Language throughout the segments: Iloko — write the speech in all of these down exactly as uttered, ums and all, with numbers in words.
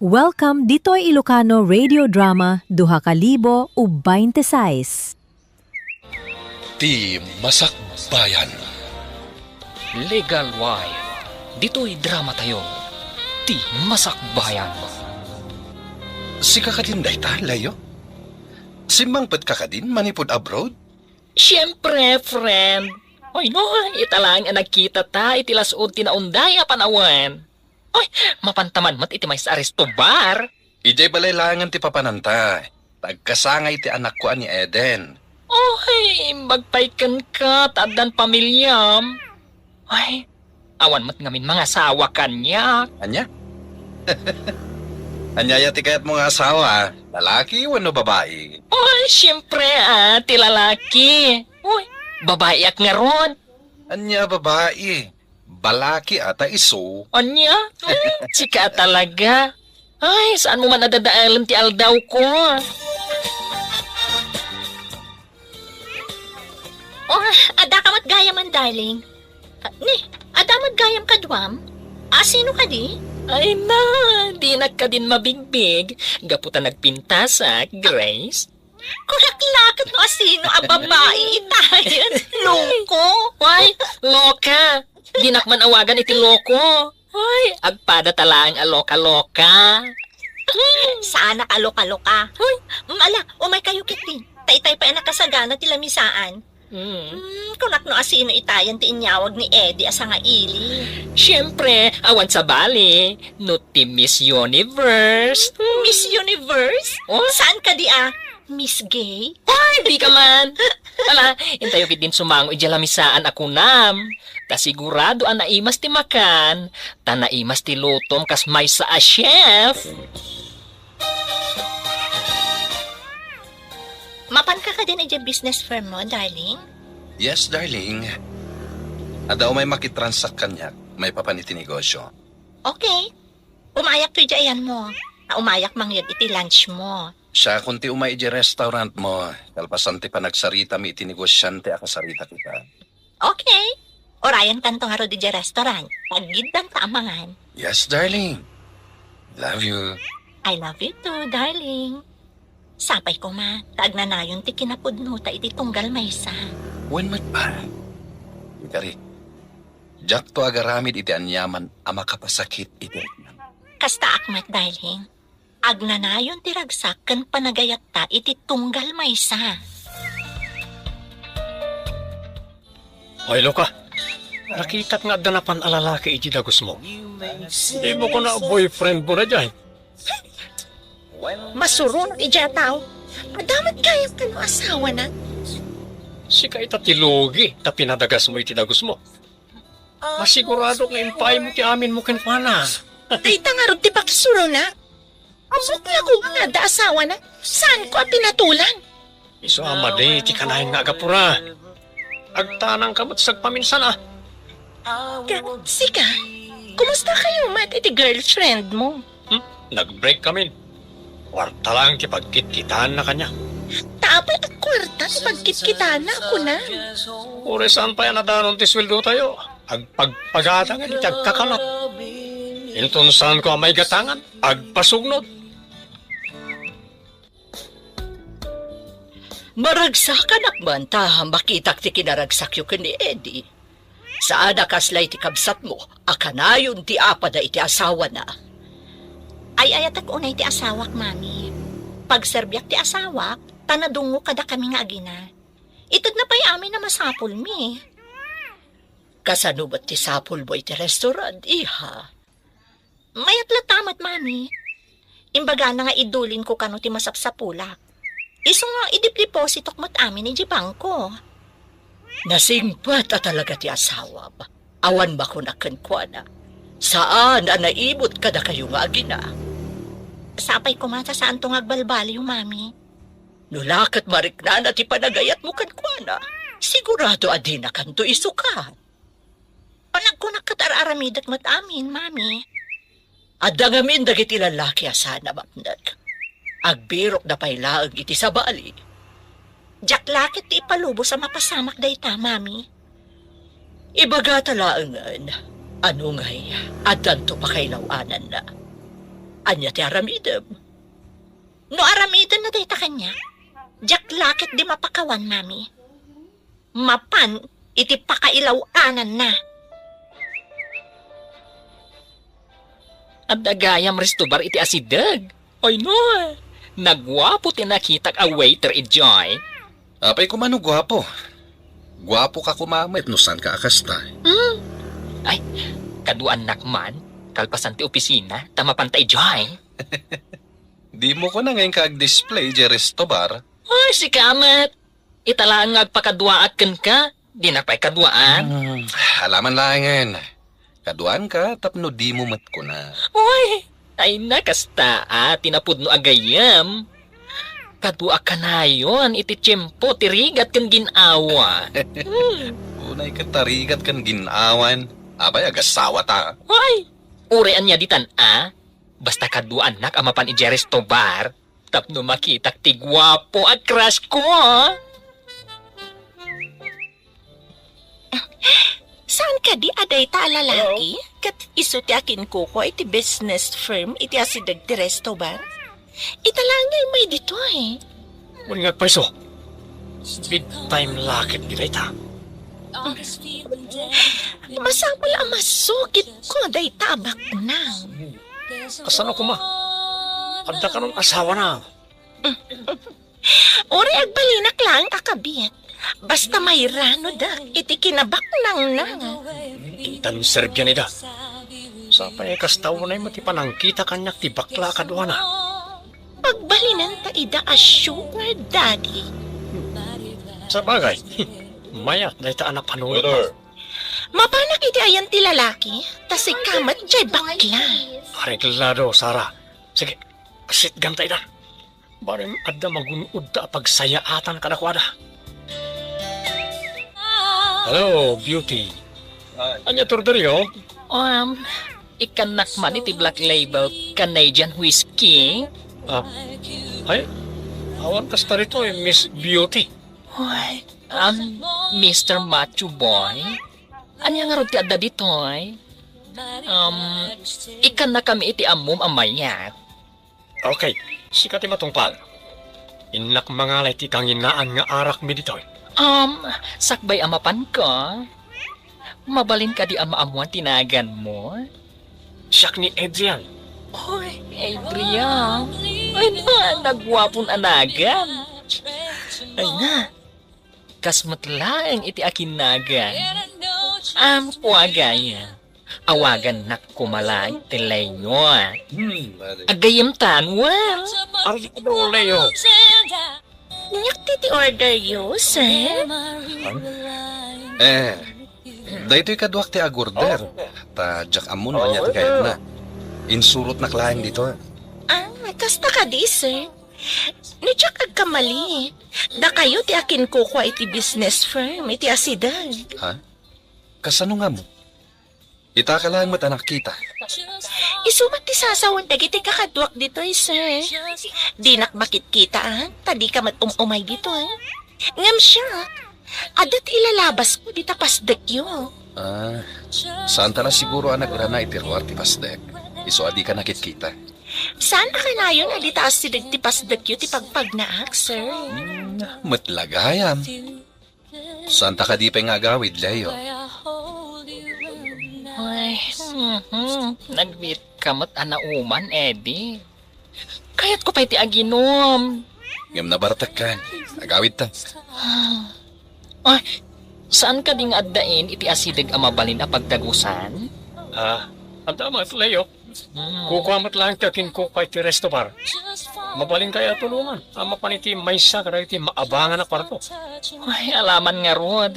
Welcome ditoy Ilocano Radio Drama duha ka libo ug baynte sais. Ti Masakbayan. Legal Wife. Ditoy drama tayo. Ti Masakbayan. Sika kadin dayta, Leo? Simmangpetka kadin manipud abroad? Siempre, friend. Oy, no, ita laeng a nagkita ta iti las-ud ti naunday a panawen. Oy, mapan ta man met iti maysa a resto bar. Idiay balay laengen ti papananta. Ta agkasangay ti anakko a ni Eden. Oy, imbag pay kenka ta addan pamiliam. Ay, awan met ngamin mangasawa kaniak. Ania? Ania aya ti kayatmo nga asawa? Lalaki wenno babai? Oy, siempre, ah, ti lalaki. Oy, babaiak ngarud. Ania babai? Balaki ata isu. Ania? Ay, sika talaga. Ay, saan mo man adadaelen ti aldawko? Oh, adda ka met gayamen, darling. Ah, ni, adda met gayam kaduam? Asino kadi? Ay na, dinak kadin mabigbig. Gapu ta nagpintasak, Grace. Kunak la ket no asino a babai itayen. Loko. Why? Loka. Dinak man awagan iti loko. Ay, agpada ta laeng a loka-loka. Saanak a loka-loka. Hoy, mm, ala, umay kayo ketdi. Ta itay pay a nakasagana ti lamisaan. Mm. Hmm, kunak no asino itayen ti inyawag ni Eddie a sangaili. Siempre, awan sabali, no ti Miss Universe. Miss Universe? Oh? Saan kadi a Miss Gay? Ay, dika man! Ala, intayo ketdin sumango idiay lamisaan a kunam. Ta sigurado a naimas ti makan, ta naimas ti lutom kas maysa a chef. Mapanka kadin idiay business firm mo, darling? Yes, darling. Adda umay makitransak kaniak, maipapan iti negosyo. Okay. Umayak to idiay ayanmo. Ta umayak mangyeg iti lunch mo. Siakon ti umay idiay restaurant mo, kalpasan ti panagsaritami iti negosiante a kasarita kita. Okay. Urayenkanto ngarud idiay restaurant. Aggiddanta a mangan. Yes, darling. Love you. I love you too, darling. Sapay koma, ta agnanayon ti kinapudnota iti tunggal maysa. Wen met pay, Mary, diakto agaramid iti aniaman a makapasakit iti riknam. Kastaak met, darling. Agnanayon ti ragsak ken panagayatta iti tunggal maysa. Ay, Luka, nakitak nga adda napan a lalaki iti dagusmo. Dimo kuna boyfriend mo na diay? Masuronak idiay a tao. Adda met gayam kano asawana. Sika ita ti lugi ta pinadagasmo iti dagusmo. Masiguradok nga impaaymo ti aminmo kenkuana. Dayta ngarud ti pakisurona. Ammok nga kung nga adda asawana, saanko a pinatulan. Isu a madi ti kanayon nga agapura. Agtanangka met sagpaminsan a. Ka, sika, kumusta kayo met iti girlfriend mo? Hmm? Nag-break kami. Kwarta lang ti pagkitkitaanna kaniak. Ta apay a kwarta ti pagkitkitaanna, kunak. Uray saan pay a nadanon ti sueldo tayo. Agpagpagatangan iti agkakanat. Inton saanko a maigatangan, agpasugnod. Maragsakanak man ta makitak ti kinaragsakyo ken ni Eddie. Saan a kasla iti kabsatmo a kanayon ti apada iti asawana. Ay-ayatek unay ti asawak, Mami. Pagserbiak ti asawak, ta nadungngo kadakami nga agina. Itedna pay amin a masapulmi. Kasano met ti sapulmo iti restaurant, iha? Mayat latta met, Mami. Imbagana nga idulinko kano ti masapsapulak. Isu nga idipdepositok met amin idiay bangko. Nasingpet a talaga ti asawam. Awan makunak kenkuana. Saan a naimut kadakayo nga agina. Sapay koma ta saanto nga agbalbaliw, Mami. No la ket mariknana ti panagayatmo kenkuana, sigurado a dinakanto isukan. Panagkunak ket ar-aramidek met amin, Mami. Adda ngamin dagiti lalaki a saan a mapnek. Agbirokda pay laeng iti sabali. Diak la ket ti ipalubos a mapasamak dayta, Mami. Ibagata laengen, ano ngay, addanto pakailaw-ananna. Ania ti aramidem? No aramidenna dayta kaniak, diak la ketdi mapakawan, Mami. Mapan iti pakailaw-ananna. Adda gayam restobar iti asideg. Ay no, naguapo ti nakitak a waiter idiay. Apay koma no guapo? Guapoka koma met no saanka a kasta. Hmm. Ay, kaduaannak man, kalpasan ti opisina, ta mapanta idiay. Dimo kona nga inka ag-display idiay restobar? Ay, sika met. Ita laeng nga agpakaduaak kenka, dinak pay kaduaan. Hmm, alaman laengen. Kaduaanka tapno dimo met kuna. Uy, ay na, kasta a ti napudno a gayyem. Kaduak kanayon iti tiempo ti rigat ken gin-awa. Hmm. Unay ket ta rigat ken gin-awan. Apay, agasawata? Uy, uray ania ditan a? Basta kaduaannak a mapan idiay restobar, tapno makitak ti guapo a crush ko. Saan kadi a dayta a lalaki? Hello? Ket isu ti akinkukua iti business firm iti asideg ti restobar? Ita laeng nga immay ditoy. Wen nga agpayso. Big time la ketdi dayta. Masapul a masukitko dayta a baknang. Kasano koma? Adda kanon asawana? Uray agbalinak laeng a kabit. Basta mairanudek iti kinabaknangna. Intan serbian ida. Sapay kasta unay met ti panangkita kaniak ti bakla a kaduana. Pagbalinenta ida a sugar daddy. Sabagay, mayat dayta a napanunotka. Mapanak iti ayan ti lalaki, ta sika met diay bakla. Areglado, Sarah. Sige, sitganta ida. Barem adda magun-odta a pagsayaatan kadakuada. Hello, Beauty. Ania ti orderyo? Um, ikkannak man iti Black Label Canadian Whiskey. Ah, ay, awan kasta ditoy, Miss Beauty. Uy, um, Mister Macho Boy? Ania ngarud ti adda ditoy? Um, ikkannakami iti ammom a mayat. Okay, sika ti matungpal. Innak mangala iti kanginaan nga arakmi ditoy. Um, sakbay a mapanko, mabalin kadi a maammuan ti naganmo? Siak ni Adrian. Oy, Adrian. Ay na, naguapon a nagan. Ay na, kas met laeng iti akinnagan. Ampo a gayam. Awagannak koma laeng ti Leo. Hmm. Aggayemtan, well. Arnado, Leo. Ania ti orderyo, sir? Eh, daytoy kaduak ti agorder. Ta diak ammo no ania ti kayatna. Insurotnak laeng ditoy. Ah, kasta kadi, sir? No diak agkamali, dakayo ti akinkukua iti business firm iti asideg. Ha? Kasano nga ammo? Itaka laeng met a nakita. Isu met ti sasawen dagiti kakaduak ditoy, sir. Dinak makitkita, ah, ta dika met um-umay ditoy. Ngem siak, adda ti ilalabasko dita pasdekyo. Ah, saanta la siguro a nagrana iti ruar ti pasdek. Isu a dika nakitkita. Saan a kanayon a dita asideg ti pasdekyo ti pagpagnaak, sir? Hmm, met la gayam. Saanta kadi pay nga agawid, Leo? Ay, mhm. Nagbiitka met a nauman, Eddie. Kayatko pay ti aginom. Ngem nabartekkan. Agawidta. Ay, saan kadi nga addain iti asideg a mabalin a pagdagusan? Ah, adda met, Leo. Hmm. Kukua met laeng ti akinkukua iti resto bar. Mabalin kaya a tulongan a mapan iti maysa kadagiti maabangan a kuarto. Ay, alaman ngarud.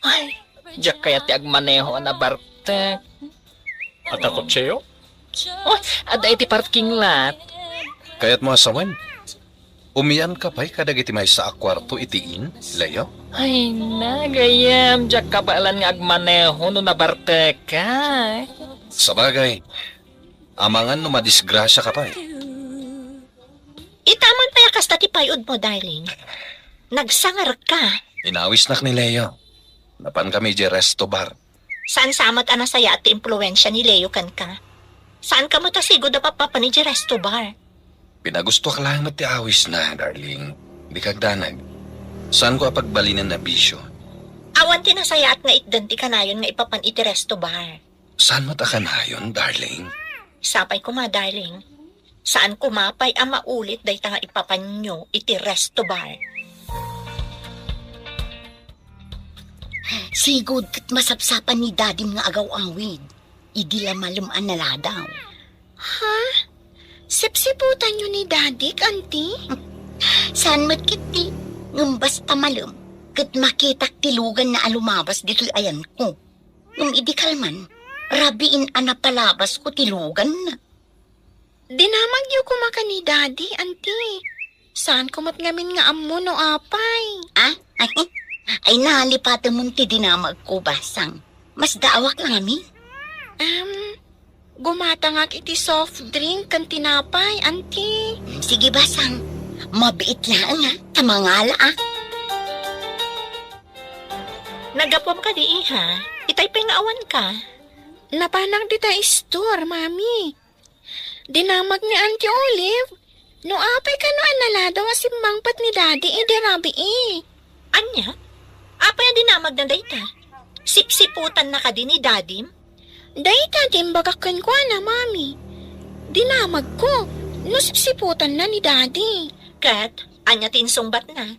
Ay, diak kayat ti agmaneho a nabartek. Adda kotseyo? Oh, adda iti parking lot. Kayatmo a sawen? Umianka pay kadagiti maysa a kuarto iti inn, Leo? Ay na, gayyem, diak kabaelan nga agmaneho no nabartekka. Sabagay, amangan no madisgrasiaka pay. Ita man pay a kasta ti pay-odmo, darling. Nagsangerka. Inawisnak ni Leo. Napankami idiay resto bar. Saan sa met a nasayaat ti impluensia ni Leo kenka? Saanka met a sigud a papapan idiay resto bar. Pinagustoak laeng met ti awisna, darling. Dika agdanag. Saanko a pagbalinen a bisio. Awan ti nasayaat nga itdan ti kanayon nga ipapan iti resto bar. Saan met a kanayon, darling? Sapay koma, darling. Saan koma pay a maulit dayta nga ipapanyo iti resto bar. Sigud ket masapsapan ni Dadim nga agaw-awid idi la malem a naladaw. Ha? Sipsiputanyo ni Dadik, Auntie? Saan met ketdi, ngem basta malem, ket makitak ti luganna a lumabas ditoy ayanko. Ngem idi kalman, rabiin a napalabasko ti luganna. Dinamagyo koma ken ni Daddy, Auntie. Saanko met ngamin nga ammo no apay. Ah? Ay, ay, nalipatemon ti dinamagko, Basang. Masdaawak la ngamin. Em, gumatangak iti soft drink ken tinapay, Auntie. Mm, sige, Basang. Mabiit laeng, ha? Ta mangala, ah. Naggapuam kadi, iha? Itay pay nga awanka. Napanak dita store, Mami. Dinamag ni Auntie Olive, no apay kano a naladaw a simmangpet ni Daddy idi rabii. Ania? Apay a dinamagna dayta? Sipsiputanna kadi ni Dadim? Dayta ti imbagak kenkuana, Mami. Dinamagko no sipsiputanna ni Daddy. Ket, ania ti insungbatna?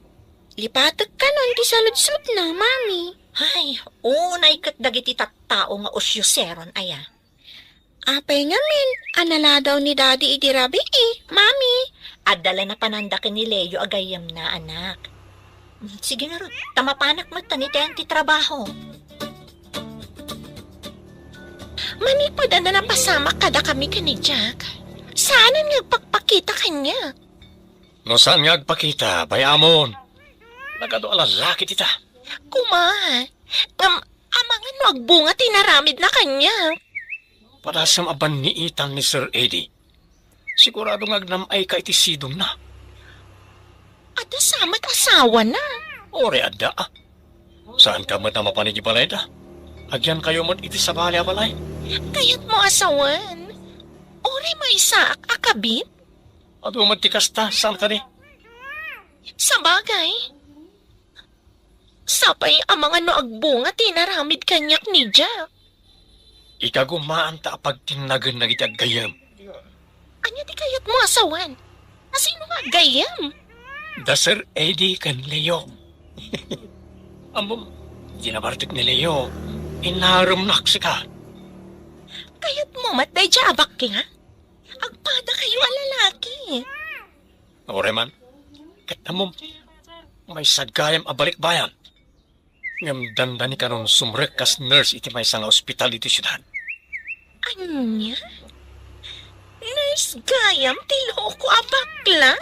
Lipatek kanon ti saludsodna, Mami. Ay, unay ket dagiti tattao nga usyoseron aya. Apay ngamin a naladaw ni Daddy idi rabii, Mami? Adda la napananda ken ni Leo a gayyemna, anak. Sige ngarud, ta mapanak met ta niten ti trabaho. Manipud adda napasamak kadakami ken ni Jack, saanen nga agpakpakita kaniak. No saan nga agpakita, bay-amon. Nagadu a lalaki dita. Kuma, ngem amangan no agbunga ti inaramidna kaniak. Padasem a banniitan ni Sir Eddie. Sigurado nga agnam-ayka iti sidongna. Adda sa met asawana. Uray adda, ah. Saanka met a mapan iti balayda? Agyankayo met iti sabali a balay. Kayatmo a sawen? Uray maysaak a kabit? Adu met ti kasta, saan kadi? Sabagay. Sapay amangan no agbunga ti inaramid kaniak ni Jack. Ikagumaanta a pagtinnagen dagiti aggayyem. Ania ti kayatmo a sawen? Asino nga aggayyem? Da Sir Eddie ken Leo. Ammom, di nabartek ni Leo, inaremnak sika. Kayatmo met daydiay a bakla? Agpadakayo a lalaki. Uray man, ket ammom, maysa gayam a balikbayan. Ngem dandani kanon sumrek kas nurse iti maysa nga ospital iti siudad. Ania? Nurse gayam ti loko a bakla?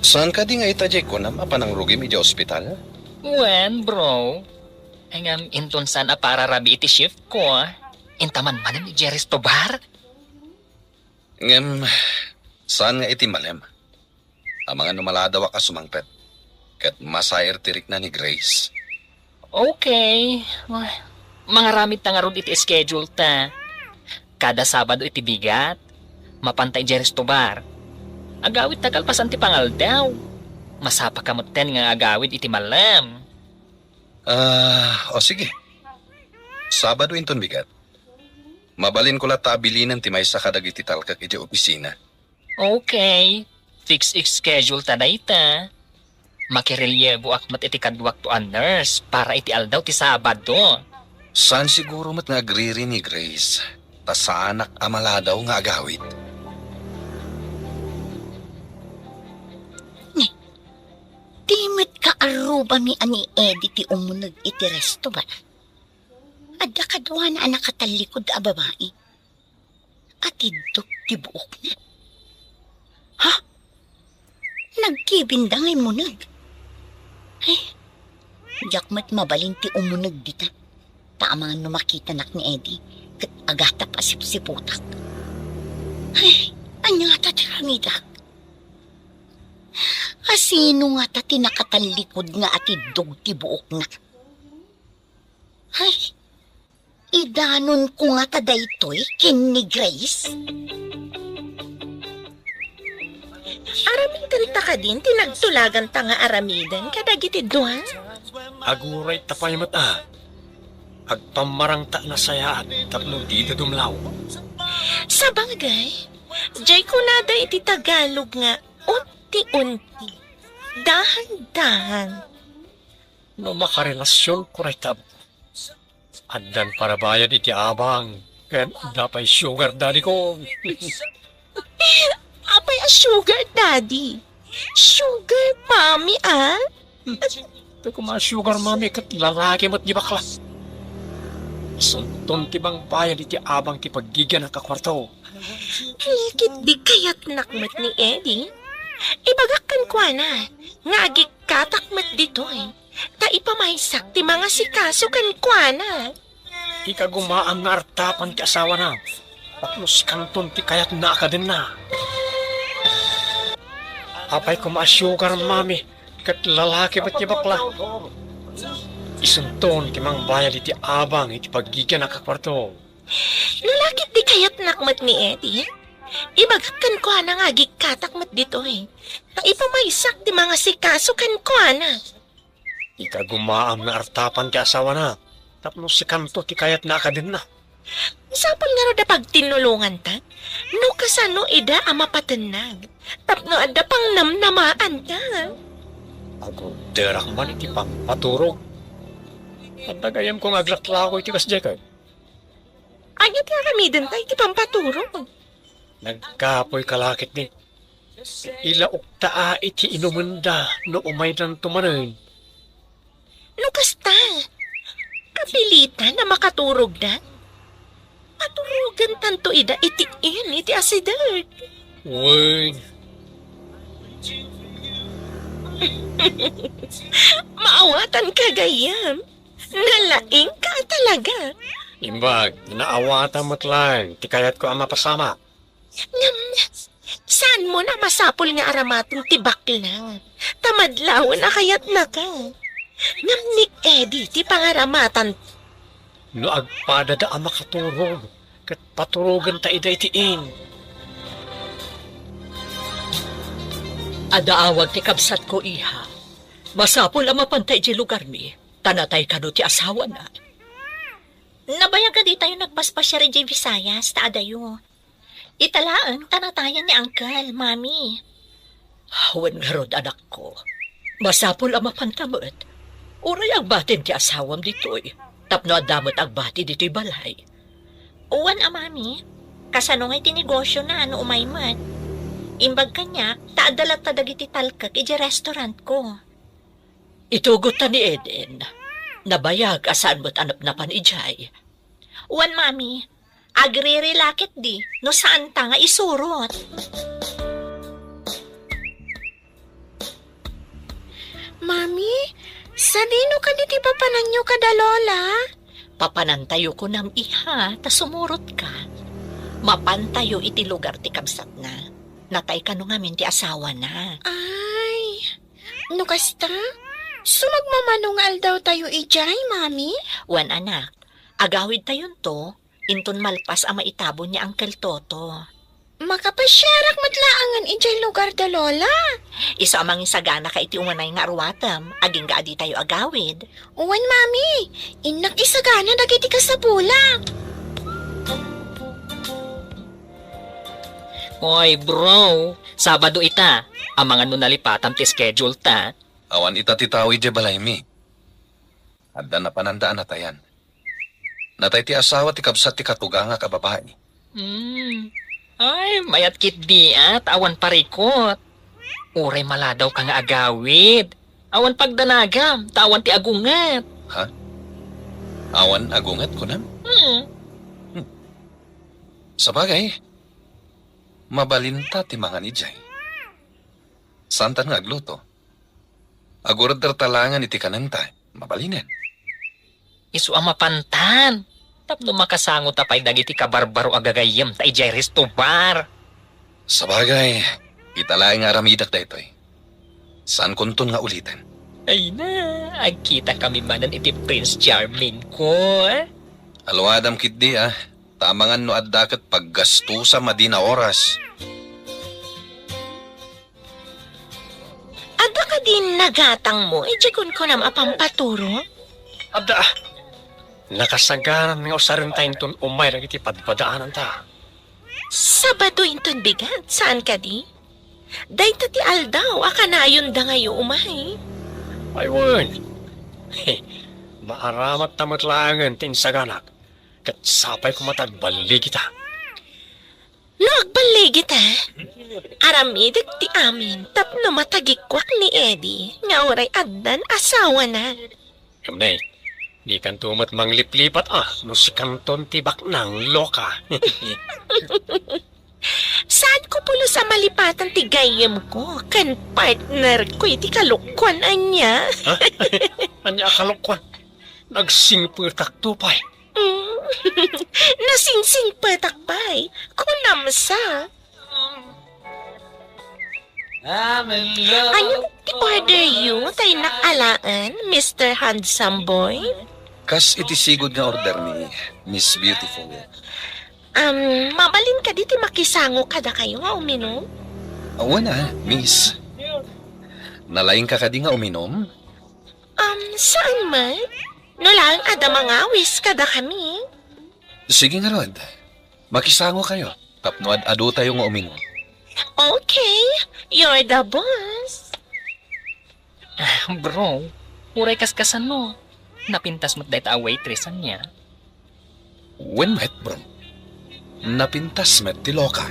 Saan kadi nga ita diay kunam a panangrugim idiay ospital? Wen, bro. Ngem inton saan a pararabii iti shift ko, inta man manen idiay resto bar? Ngem, saan nga iti malem? Amangan no maladawak a sumangpet, ket masair ti rikna ni Grace. Okay. Mangaramid ta ngarud iti schedule ta. Kada Sabado iti bigat, mapanta idiay resto bar. Agawid ta kalpasan ti pangaldaw. Masapaka metten nga agawid iti malem. Ah, o sige. Sabado inton bigat. Mabalinko latta a bilinen ti maysa kadagiti talkak iti opisina. Okay. Fix schedule ta dayta. Makirelyeboak met iti kaduakto a nurse para iti aldaw ti Sabado. Saan siguro met nga agriri ni Grace, ta saanak a maladaw nga agawid. Ni, di met kaarrubami a ni Eddie ti umuneg iti resto ba? Adda kaduana a nakatallikud a babai. Atiddog ti buokna. Ha? Nagkibinda nga immuneg. Ay, diak met mabalin ti umuneg dita. Ta amangan no makitanak ni Eddie, ket agatap a sipsiputak. Ay, ania ngata ti aramidek? Asino ngata ti nakatallikud nga atiddog ti buokna? Ay, Idanonko ngata daytoy ken ni Grace? Aramidenta kadin ti nagtulaganta nga aramiden kadagiti dua? Aguray ta pay met a. Agpammarangta a nasayaat tapno dida dumlaw. Sabagay, jay kunada iti Tagalog nga unti-unti, dahan-dahan. No makarelasionko dayta, addan parabayad iti abang, ken adda pay sugar daddy ko. Apay a sugar daddy? Sugar mommy, a? Apay koma a sugar mommy ket lalaki met ti bakla. Isunton ti mangbayad iti abang ti paggigianak a kuarto. Ket di kayatnak met ni Eddie. Ibagak kenkuana nga agikkatak met ditoy, ta ipamaysak ti mangasikaso kenkuana. Ikagumaam nga artapan ti asawana, tapno sikanton ti kayatna a kadenna. Apay koma a sugar mommy ket lalaki met ti bakla. Isunton ti mangbayad iti abang iti paggigianak a kuarto. No la ket di kayatnak met ni Eddie, ibagak kenkuana nga agikkatak met ditoy, ta ipamaysak ti mangasikaso kenkuana. Ikagumaam nga artapan ti asawana, tapno sikanto ti kayatna a kadenna. Masapul ngarud a pagtinnulonganta, no kasano ida a mapatennag, tapno adda pangnamnamaanta. Agurderak man iti pampaturog. Adda gayyemko nga aglaklako iti kasdiay ket. Ania ti aramidenta iti pampaturog? Nagkapoy ka la ketdi. Ilaokta a iti inumenda no umaydanto manen. No kasta, apilitan a makaturogda. Paturogentanto ida iti inn iti asideg. Wen. Maawatanka gayyem. Nalaingka a talaga. Imbag, naawatam met laeng ti kayatko a mapasamak. Ngem, saanmon a masapul nga aramaten ti bakla, ta madlawen a kayatnaka. Ngem ni Eddie ti pangaramatan. No agpadada a makaturog, ket paturogenta ida iti inn. Adda awag ti kabsatko, iha. Masapul a mapanta idiay lugarmi, ta natay kano ti asawana. Nabayag a ditayo nagpaspasiar idiay Visayas, ta adayo. Ita laeng ta natayen ni Uncle, Mami. Wen ngarud, anakko. Masapul a mapanta met. Uray agbatim ti asawam ditoy, tapno adda met agbati ditoy balay. Wen a, Mami. Kasano ngay ti negosiona no umay met? Imbag kaniak, ta adda latta dagiti talkek idiay restaurantko. Itugotta ni Eden. Nabayag a saan met a napnapan idiay. Wen, Mami, agriri la ketdi no saanta nga isurot. Mami, sadino kadi ti papananyo kada Lola? Papanantayo kunam, iha, ta sumurotka. Mapantayo iti lugar ti kabsatna. Natay kano ngamin ti asawana. Ay, no kasta, sumagmamano nga aldawtayo idiay, Mami? Wen, anak, agawidtayonto, inton malpas a maitabon ni Uncle Toto. Makapasiarak met laengen idiay lugar da Lola. Isu a mangisaganaka iti umanay nga aruatem, agingga a ditayo agawid. Wen, Mami, innak isagana dagiti kasapulak. Oy, bro, Sabado ita. Amangan no nalipatam ti schedule ta. Awan ita ti tao idiay balaymi. Adda napananda a natayan. Natay ti asawa ti kabsat ti katugangak a babai. Hmm. Ay, mayat ketdi a ta awan parikut. Uray maladawka nga agawid. Awan pagdanagam, ta awan ti agunget. Ha? Awan agunget, kunam? Hmm. Hmm. Sabagay, mabalinta ti mangan idiay. Saantan nga agluto. Aguraddarta laengen iti kanenta, mabalinen. Isu a mapantan, tapno makasango ta pay dagiti kabarbaro a gagayyemta idiay resto bar. Sabagay, ita laeng nga aramidak daytoy. Saankonton nga uliten. Ay na, agkitakami manen iti Prince Charming ko, eh. Aluadam ketdi, a. Ta amangan no adda ket paggastusam a dina oras. Adda kadi nagatangmo idiay kunkunam a pampaturo? Adda. Nakasagaran nga usarentayo inton umay dagiti padpadaananta. Sabado inton bigat, saan kadi? Dayta ti aldaw a kanayonda nga umay. Ay, wen. Maaramat ta met laengen ti insaganak. Ket sapay koma ta agballigita. No agballigita, aramidek ti amin tapno matagikuak ni Eddie nga uray addan asawana. Ngem ne, dikanto met mangliplipat a no sikanton ti baknang loka. Saanko pulos a malipatan ti gayyemko ken partnerko iti kalokuan ania? Ha? Ania a kalokuan? Nagsingpetakto pay. Mm. Nasingsingpetak pay. Kunam sa. Ania ti order yo, tay nakalaen, Mister Handsome Boy? Kas iti sigud nga order ni Miss Beautiful. Um, mabalin kadi ti makisango kadakayo nga uminom? Awan a, miss. Nalaingka kadi nga uminom? Um, saan man? No laeng adda mangawis kadakami. Sige ngarud. Makisangokayo tapno ad-adotayo nga uminom. Okay, you're the boss. Ah, bro, uray kaskasano. Napintas met dayta a waitress ania. Wen met, bro. Napintas met ti loka.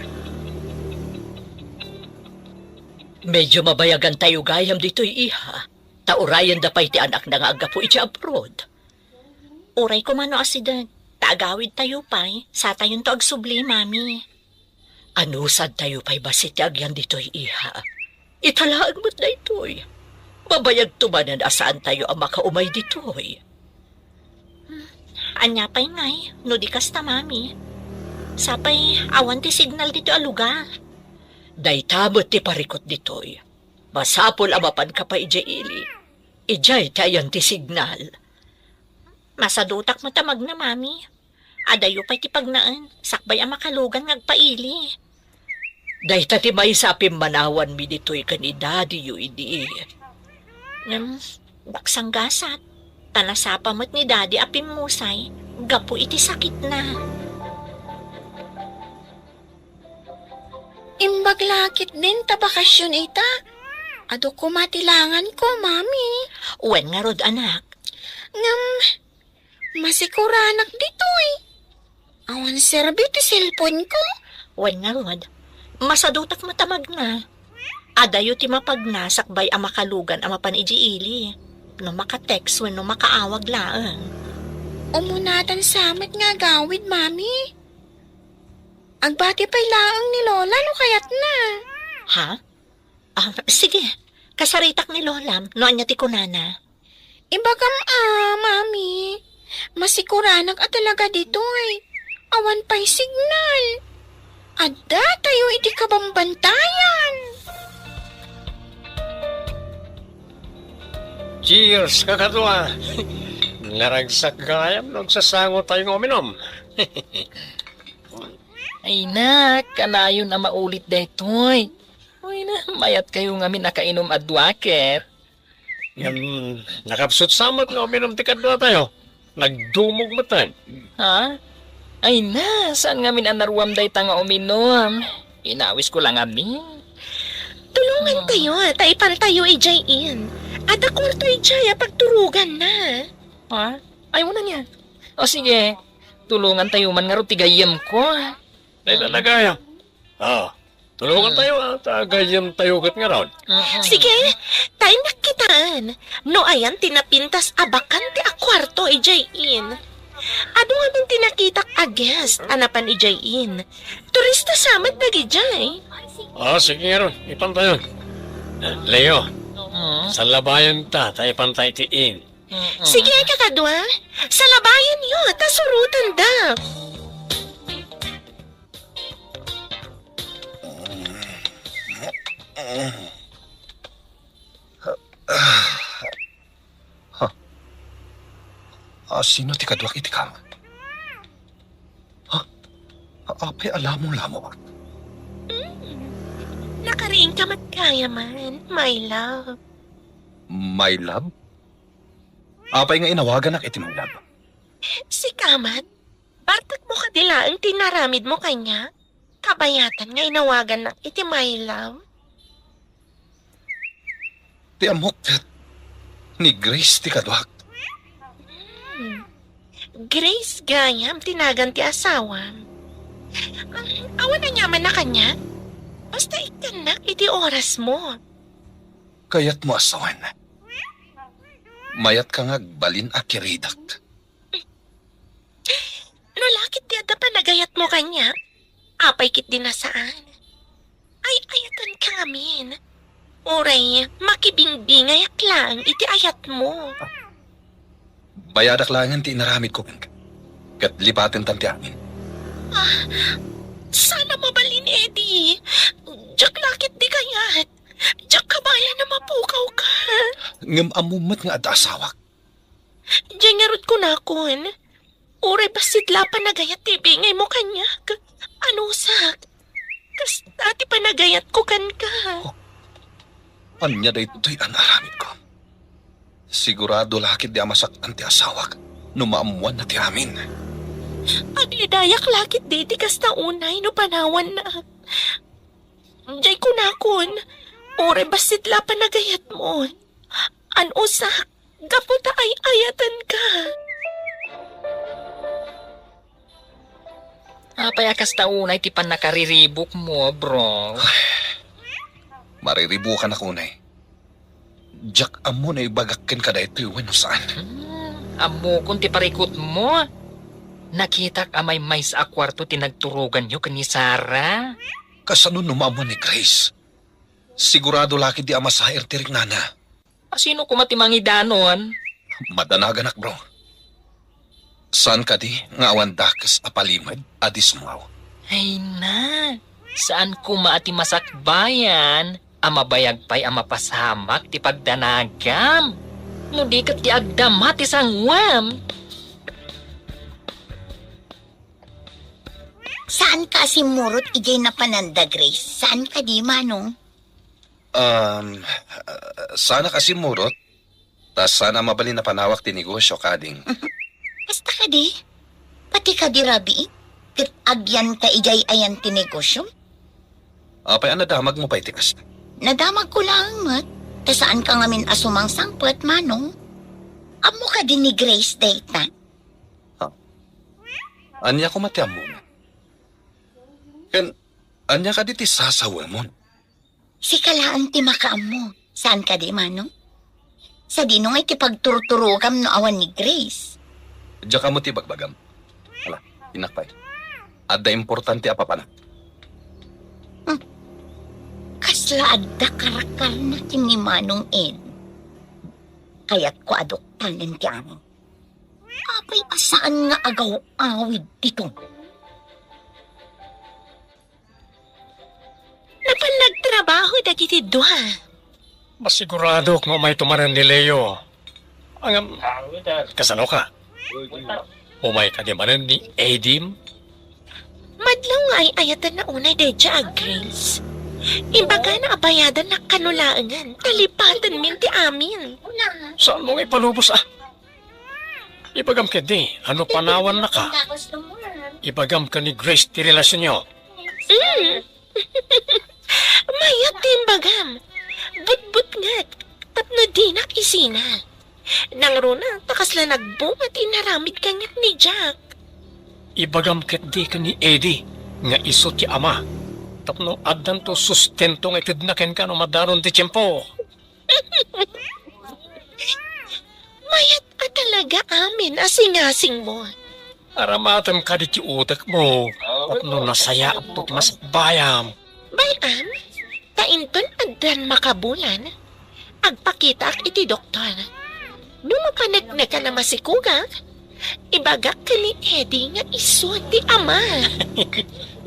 Medyo mabayagantayo gayam ditoy, iha. Ta urayenda pay ti anakna nga aggapu iti abroad. Uray koma no asideg, ta agawidtayo pay, satayonto agsubli, Mami. Anusadtayo pay bassit ti agyan ditoy, iha. Ita laeng met daytoy. Mabayagto manen a saantayo a makaumay ditoy. Ania pay ngay, no di kasta, Mami? Sapay awan ti signal ditoy a lugar. Dayta met ti parikut ditoy. Masapul a mapanka pay idiay ili. Idiay ti ayan ti signal. Masadutak met a magna, Mami. Adayo pay ti pagnaen, sakbay a makalugan nga agpaili. Dayta ti maysa a pimmanawanmi ditoy ken ni Daddy-yo idi. Ngem, daksang gasat, ta nasapa met ni Daddy a pimmusay gapu iti sakitna. Imbag la ketdin ta bakasion ita. Adu koma ti langanko, Mami. Wen ngarud, anak. Ngem, masikuranak ditoy. Awan serbi ti cellphone-ko. Wen ngarud, masadutak met a magna. Adayo ti mapagna sakbay a makalugan a mapan idiay ili. No maka-text wenno makaawag laeng. Umunatan sa met nga agawid, Mami. Agbati pay laeng ni Lola no kayatna. Ha? Ah, sige. Kasaritak ni Lolam no ania ti kunana. Ibagam a, Mami. Masikuranak a talaga ditoy. Awan pay signal. Addatayo iti kabambantayan. Cheers, kakadua. Naragsak gayam no agsasangotayo nga uminom. Ay, nak, kanayon a maulit daytoy. Uy na, mayatkayo ngamin a kainom a dua ket. Ngem, nakapsut sa met nga uminom ti kaduatayo. Nagdumog met. Ha? Ay na, saan ngamin a naruam dayta nga uminom? Inawisko la ngamin. Tulongantayo, ta ipantayo idiay inn. Adda kuarto idiay a pagturoganna. Ha? Ay, una niya. O sige, tulongantayo man ngarud ti gayyemko. Dayta na gayam. Ah, tulongantayo, ah, ta gayyemtayo ket ngarud. Mm-mm. Sige, ta innak kitaen. No ayan ti napintas a bakante a kuarto idiay inn. Adu ngamin ti nakitak a guest a napan idiay inn. Turista sa met dagidiay. Ah, sige ngarud, ipantayon. Eh, Leo, Mm. salabayenta, ta ipanta iti inn. Mm-mm. Sige, kakadua. Salabayanyo, ta surotenda. Ha? Ah, sino ti kaduak iti kamot? Apay a lamong-lamok? Mm. Nakariingka met gayam, my love. My love? Apay nga inawaganak iti my love? Sika met, bartekmo kadi laeng ti inaramidmo kaniak? Kabayatan nga inawagannak iti my love? Ti ammok ket ni Grace ti kaduak. Hmm. Grace gayam ti nagan ti asawam. Mm, awan aniamanna kaniak? Basta ikkannak iti orasmo. Kayatmo a sawen. Mayatka nga agbalin a kiridak. No la ketdi adda panagayatmo kaniak, apay ketdi a saan? Ay-ayatenka ngamin. Uray makibingbingayak laeng iti ayatmo. Bayadak laengen ti inaramidko kenka. Ket lipatentan ti amin. Ah, saan a mabalin, Eddie. Diak la ketdi kayat. Diak kabaelan a mapukawka. Ngem ammom met nga adda asawak. Diay ngarud kunakon, uray bassit la panagayat ti ibingaymo kaniak. Anusak, kasta ti panagayatko kenka. Ania daytoy a naaramidko? Sigurado la ketdi a masaktan ti asawak no maammoanna ti amin. Agledayak la ketdi ti kasta unay no panawanna. Diay kunakon, uray bassit la panagayatmo. Anusak, gapu ta ay-ayatenka. Apay a kasta unay ti pannakariribukmo, bro? Mariribukanak unay. Diak ammo no ibagak kenka daytoy wenno saan. Hmm, ammokon ti parikutmo. Nakitak a maymaysa a kuarto ti nagturoganyo ken ni Sarah. Kasano no maammoan ni Grace? Sigurado la ketdi a masair ti riknana. A sino koma ti mangidanon? Madanaganak, bro. Saan kadi nga awan dakes a palimed a disumgaw? Ay na, saan koma a ti masakbayan a mabayag pay a mapasamak ti pagdanagam? No di ket ti agdama ti sanguam. Saanka a simmurot idiay napananda, Grace? Saan kadi, Manong? Um, ah, saanak a simmurot, ta saan a mabalin a panawak ti negosio, kading. Kasta kadi? Pati kadi rabiit? Ket agyanka idiay ayan ti negosio? Apay a nadamagmo pay ti kasta? Nadamagko laeng met, ta saanka ngamin a sumangsangpet, Manong. Ammo kadi ni Grace dayta? Ha? Ania koma ti ammona? Ken ania kadi ti sasawemon? Sika laeng ti makaammo. Saan kadi, Manong? Sadino ngay ti pagturturogam no awan ni Grace? Diak ammo ti ibagbagam. Ala, innak pay. Adda importante a papanak. Hmm. Kasla adda karakarna ken ni Manong Ed. Kayatko a duktanen ti amin. Apay a saan nga agaw-awid dito? Napan nagtrabaho dagiti dua. Masiguradok nga umay tumaren ni Leo. Ngem, kasano ka? Umay kadi manen ni Edim? Madlaw nga ay-ayatenna unay daydiay a Grace. Imbagana a bayadannak kano laengen, ta lipatenmin ti amin. Saanmo nga ipalubos, ah? Ibagam ketdi, no panawannaka. Ibagam ken ni Grace ti relasionyo. Mm. Mayat ti imbagam. Butbutngek tapno dinak isina. Nangruna ta kasla nagbunga ti inaramid kaniak ni Jack. Ibagam ketdi ken ni Eddie nga isu ti ama tapno addanto sustento nga itedna kenka no madaron ti tiempo. Mayat a talaga amin a singasingmo. Aramatem kadi ti utekmo tapno nasayaatto ti masakbayam. Bay-am, ta inton addan makabulan, agpakitaak iti doktor. No mapaneknekan a masikogak, ibagak ken ni Eddie nga isu ti ama.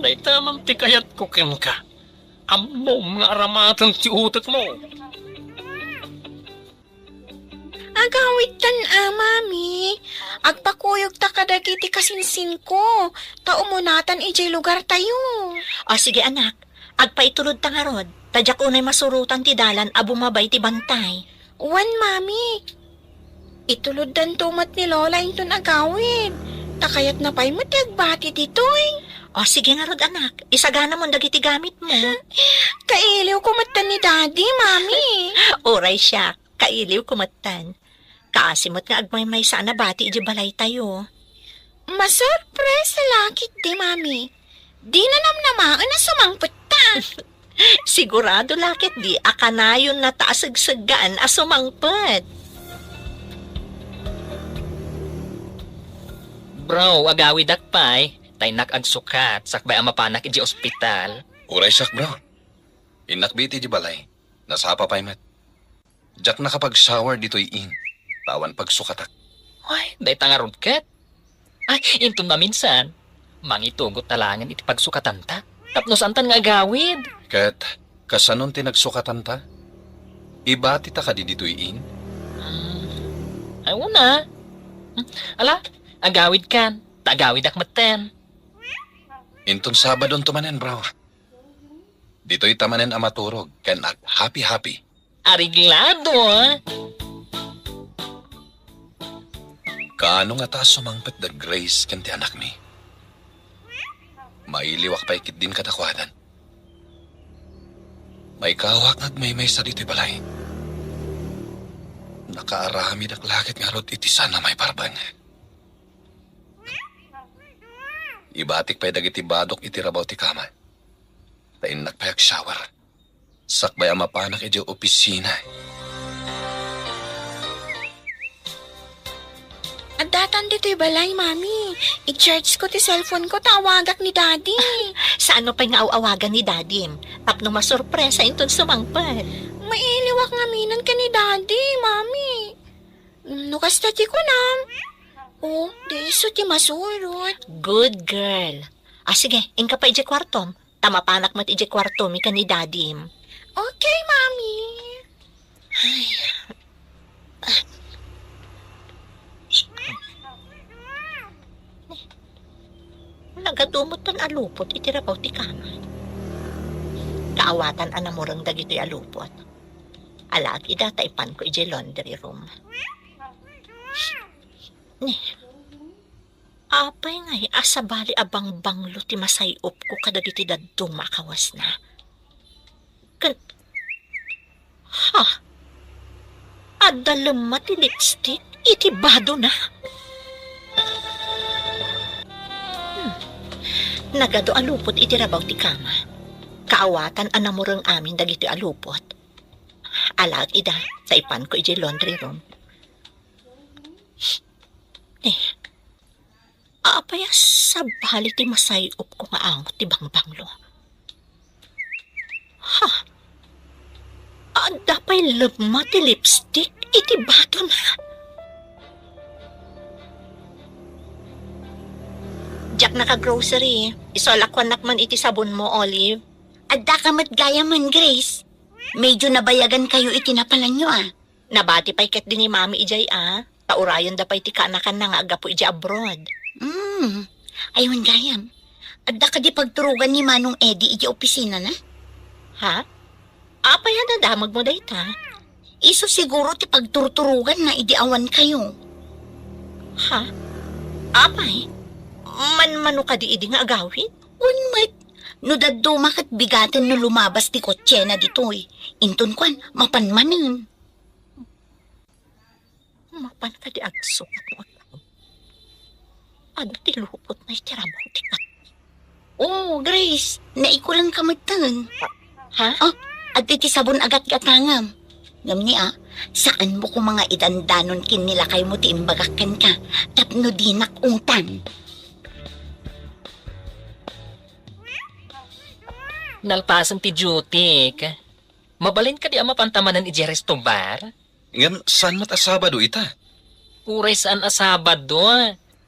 Dayta man ti kayatko kenka. Ammom nga aramaten ti utekmo. Agawidtan a, Mami. Agpakuyogta kadagiti kasinsinko, ta umunatan idiay lugartayo. O, sige, anak. Agpaitulodta ngarud, ta diak unay masurotan ti dalan a bumaba iti bantay. Wen, Mami. Ituloddanto met ni Lola inton agawid. Ta kayatna pay met ti agbati ditoy. O, sige ngarud, anak. Isaganamon dagiti gamitmo. Kailiwko metten ni Daddy, Mami. Uray siak, kailiwko metten. Kaasi met nga agmaymaysa a nabati idiay balaytayo. Masurpresa la ketdi, Mami. Dina namnamaen a sumangpetta. Sigurado la ketdi a kanayonnata a segseggaan a sumangpet. Bro, agawidak pay, ta innak agsukat sakbay a mapanak idiay ospital. Uray siak, bro. Innak bit idiay balay. Nasapa pay met. Diak nakapag-shower ditoy inn, ta awan pagsukatak. Ay, dayta ngarud ket. Ay, inton maminsan, mangitugot ta laengen iti pagsukatanta. Tapno saantan nga agawid. Ket, kasanon ti nagsukatanta? Ibatita kadi ditoy inn? Hmm. Ay, una. Hmm. Ala, agawidkan. Ta agawidak metten. Inton Sabadonto manen, bro. Ditoyta manen a maturog ken ag-happy-happy. Areglado, ah. Kaano ngata a sumangpet da Grace ken ti anakmi? Mailiwak pay ketdin kadakuadan. Maikawak nga agmaymaysa ditoy balay. Nakaaramidak la ket ngarud iti saan a maiparbeng. Ibatik pay dagiti badok iti rabaw ti kama. Ta innak pay agshower. Sakbay a mapanak idiay opisina. Addatan ditoy balay, Mami. I-charge ko ti cellphone ko ta awagak ni Daddy. Saanmo pay nga aw-awagan ni Dadim? Tapno masurpresa inton sumangpet. Mailiwak ngamin ken ni Daddy, Mami. No kasta ti kunam, o, di isu ti masurot. Good girl. Ah, sige, inka pay idiay kuartom. Ta mapanak met idiay kuartomi ken ni Dadim. Okay, Mami. Ay. Nagadu met a lupot iti rabaw ti kama. Kaawatan a namureng dagitoy a lupot. Alaak ida ta ipanko idiay laundry room. Ni, apay ngay a sabali a bangbanglo ti masay-opko kadagiti dadduma a kawasna? Ken, ha? Adda lemma ti lipstick iti badona? Hmm. Nagadu a lupot iti rabaw ti kama. Kaawatan a namureng amin dagitoy a lupot. Alaak ida, ta ipanko idiay laundry room. Eh, apay a sabali ti masay-opko nga angot ti bangbanglo? Ha? Adda pay lemma ti lipstick iti badona? Diak naka-grocery. Isu a lakuannak man iti sabonmo, Olive. Addaka met gayamen, Grace. Medyo nabayagankayo iti napalanyo, a. Nabati pay ketdi ni Mami idiay, a. Ta urayenda pay ti kaanakanna nga aggapu idiay abroad. Hmm. Ay, wen gayam. Adda kadi pagturogan ni Manong Eddie idiay opisinana? Ha? Apay a nadamagmo dayta? Isu siguro ti pagturturoganna idi awankayo. Ha? Apay? Manmano kadi idi nga agawid? Wen met. No dadduma ket bigaten no lumabas ti kotsena ditoy. Inton kuan, mapan manen. Mapan kadi agsukat no agtaw? Adu ti lupotna iti rabaw ti kat-, Oh, Grace, naikulanka metten. Ha? Oh, adda ti sabon a gatgatangam. Ngem ni, a, saanmo koma nga idandanon ken ni lakaymo ti imbagak kenka tapno dinak ungtan. Nalpasen ti duty-k. Mabalin kadi a mapanta manen idiay resto bar? Ngem saan met a Sabado ita? Uray saan a Sabado.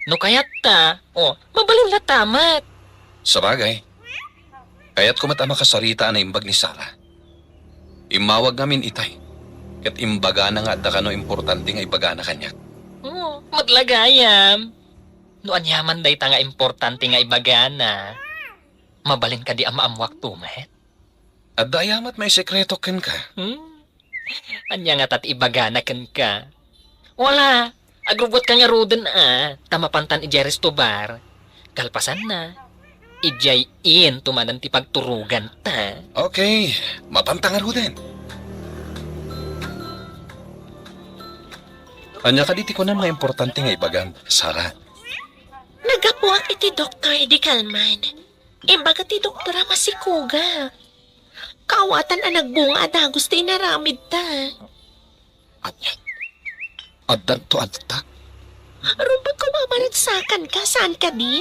No kayatta, o, mabalin latta met. Sabagay. Kayatko met a makasarita a naimbag ni Sarah. Immawag ngamin itay. Ket imbagana nga adda kano importante nga ibagana kaniak. Oh, met la gayam. No aniaman dayta nga importante nga ibagana, mabalin kadi a maammuakto met? Adda aya met maisekretok kenka? Hmm? Ania ngata ti ibagana kenka? Wala, agrubbuatka ngaruden a, ta mapantan idiay resto bar. Kalpasanna, idiay inn to manen ti pagturoganta. Okay, mapanta ngaruden. Ania kadi ti kunam nga importante nga ibagam, Sarah? Naggapuak iti Doktor Eddie Calman. Imbaga ti doktor a masikuga. Kaawatan a nagbunga a dagus ti inaramidta. Ania? Addanto alta? Rumbeng ko mamaragsakanka, saan kadi?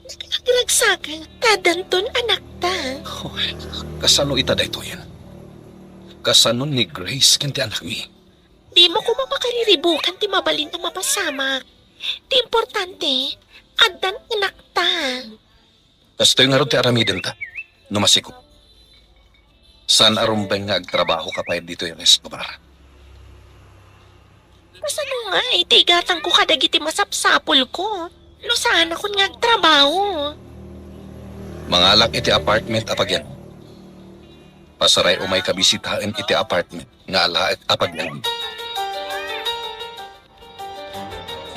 Nagragsakan, ta addanton anakta. Oh, kasano ita daytoyen? Kasano ni Grace ken ti anakmi? Dimo koma makariribukan ti mabalin a mapasamak. Ti importante, addan anakta. Kastoy ngarud ti aramidenta, no masiko. Saan a rumbeng nga agtrabahoka pay ditoy resto bar? Kasano ngay ti igatangko kadagiti masapsapulko no saanakon nga agtrabaho? Mangalak iti apartment a pagyan. Pasaray umayka bisitaen iti apartment nga alaek a pagyan.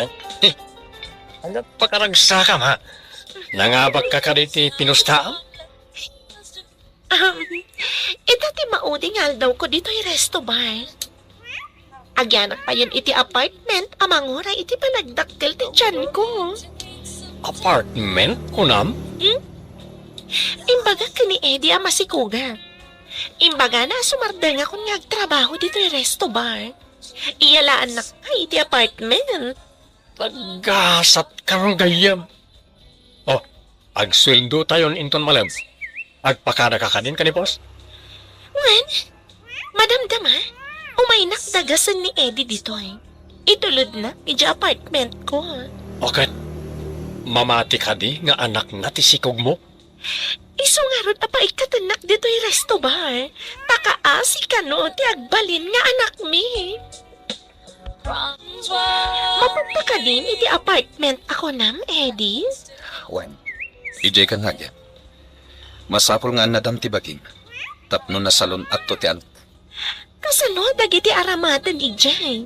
Eh, eh, ania ti pakaragsakam, ha? Nangabakka kadi ti pinustaam? Um, ita ti maudi nga aldawko ditoy resto bar. Agyanak payen iti apartment a manguray iti panagdakkel ti tianko. Apartment, kunam? Hmm? Imbagak ken ni Eddie a masikuga. Imbagana a sumardengakon nga agtrabaho ditoy resto bar. Iyalaannak pay iti apartment. Naggasat kang gayyem. Oh, agsueldotayon inton malem. Agpakadaka kadin, ken ni boss? Wen, madamdama, umaynak dagasen ni Eddie ditoy. Itulodnak idiay apartmentko. O ket, mamati kadi nga anakna ti sikogmo? Isu ngarud a paikkatennak ditoy resto bar, ta kaasi kano ti agbalin nga anakmi. Mapanta kadin iti apartment a kunam, Eddie? Wen, idiay ka nga agyan. Masapul nga annadam ti bagim, tapno nasalun-atto ti an- Kasano dagiti aramaten idiay?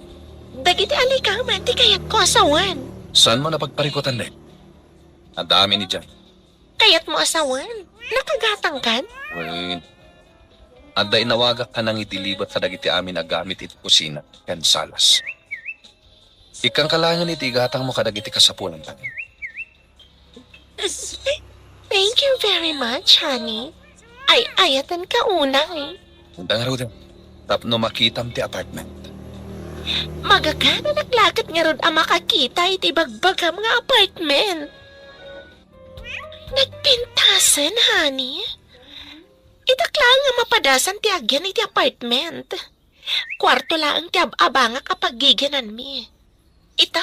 Dagiti alikaman ti kayatko a sawen. Saanmo a pagparikutan, Len? Adda amin idiay. Kayatmo a sawen? Nakagatangkan? Wen, adda inawagak a nangideliver kadagiti amin a gamit iti kusina ken salas. Ikkanka laengen iti igatangmo kadagiti kasapulantayo. Thank you very much, honey. Ay-ayatenka unay. Ita ngaruden, tapno makitam ti apartment. Magagananak la ket ngarud a makakita iti bagbagam nga apartment. Nagpintasen, honey. Itak laeng a mapadasan ti agyan iti apartment. Kuarto laeng ti ab-abangak a paggigiananmi. Ita,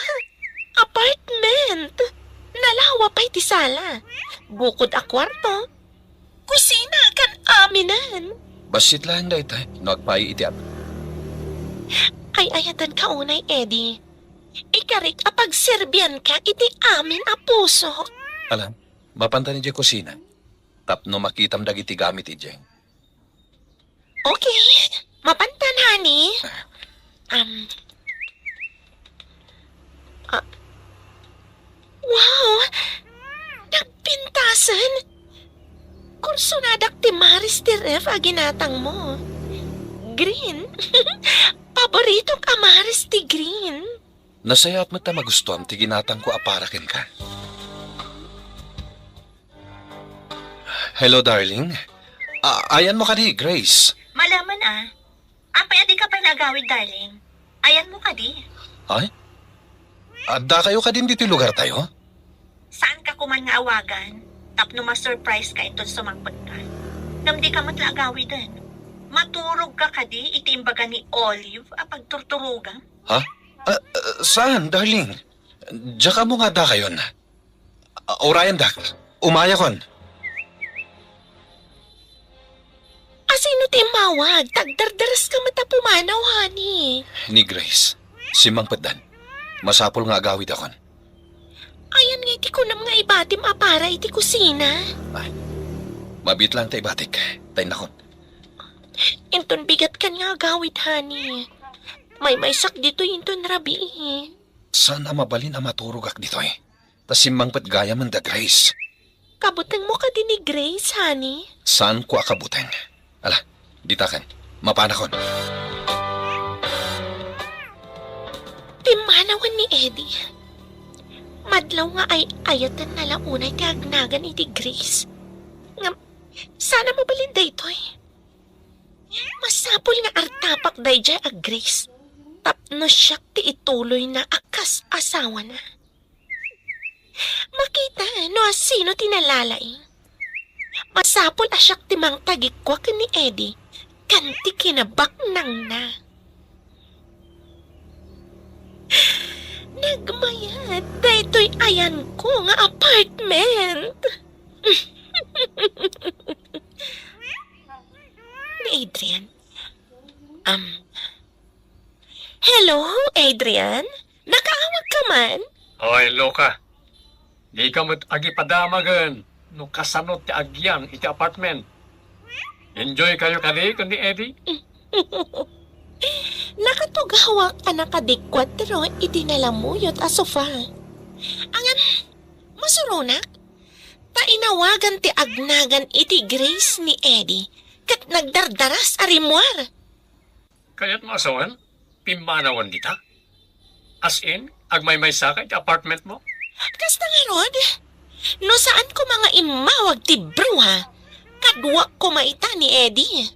apartment! Nalawa pay ti sala. Bukod a kuarto, kusina ken aminan. Bassit laeng dayta no agpaay iti ap- Ay-ayatenka unay, Eddie. Ikarik a pagserbianka iti amin a pusok. Alam, mapanta idiay kusina. Tapno makitam dagiti gamit idiay. Okay. Mapantan, honey. Um, ah, wow! Nagpintasen! Kursonadak ti maris ti ref a ginatangmo. Green. Paboritok a maris ti green. Nasayaat met ta magustuam ti ginatangko a para kenka. Hello, darling. A-, ayanmo kadi, Grace? Malaman a. Apay a dika pay naagawid, darling? Ayanmo kadi? Ay? Addakayo kadin ditoy lugartayo? Saanka koman nga awagan? Tapno ma-surprise ka inton sumangpet ka. Ngem dika met la agawiden. Maturog ka kadi iti imbaga ni Olive a pagturturogam? Ha? Ah, ah, saan, darling? Diak ammo nga addakayon. Ah, urayandak. Umayakon. A Sino ti immawag? Ta agdardaras ka met a pumanaw, honey. Ni Grace. Simmangpetdan. Masapul nga agawidakon. Ayan nga iti kunam nga ibatim a para iti kusina? Ay, mabiit laeng ta ibatik. Ta innakon. Inton bigat kan nga agawid, honey. Maymaysak ditoy inton rabii. Saan a mabalin a maturogak ditoy? Ta simmangpet gayamen da Grace. Kabutengmo kadi ni Grace, honey? Saanko a kabuteng. Ala, ditaken. Mapanakon. Pimmanawen ni Eddie. Madlaw nga ay-ayatenna la unay ti agnagan iti Grace. Ngem, saan a mabalin daytoy? Masapul nga artapak daydiay a Grace. Tapno siak ti ituloyna a kas asawana. Makita no asino ti nalalaing. Masapul a siak ti mangtagikua ken ni Eddie ken ti kinabaknangna. Nagmayat daytoy ayanko nga apartment. Ni Adrian. Um, Hello, Adrian? Nakaawag ka man? Oy, Luca. Dika met agipadamagen no kasano ti agyan iti apartment. Enjoy kayo kadi ken ni Eddie? Nakatugawak a nakadikuatro iti nalamuyot a sofa. Ngem, masuronak, ta inawagan ti agnagan iti Grace ni Eddie ket nagdardaras a rimmuar. Kayatmo a sawen? Pimmanawen dita? As in, agmaymaysa ka iti apartment mo? Kasta ngarud, no saan koma nga immawag ti bruha, kaduak koma ita ni Eddie.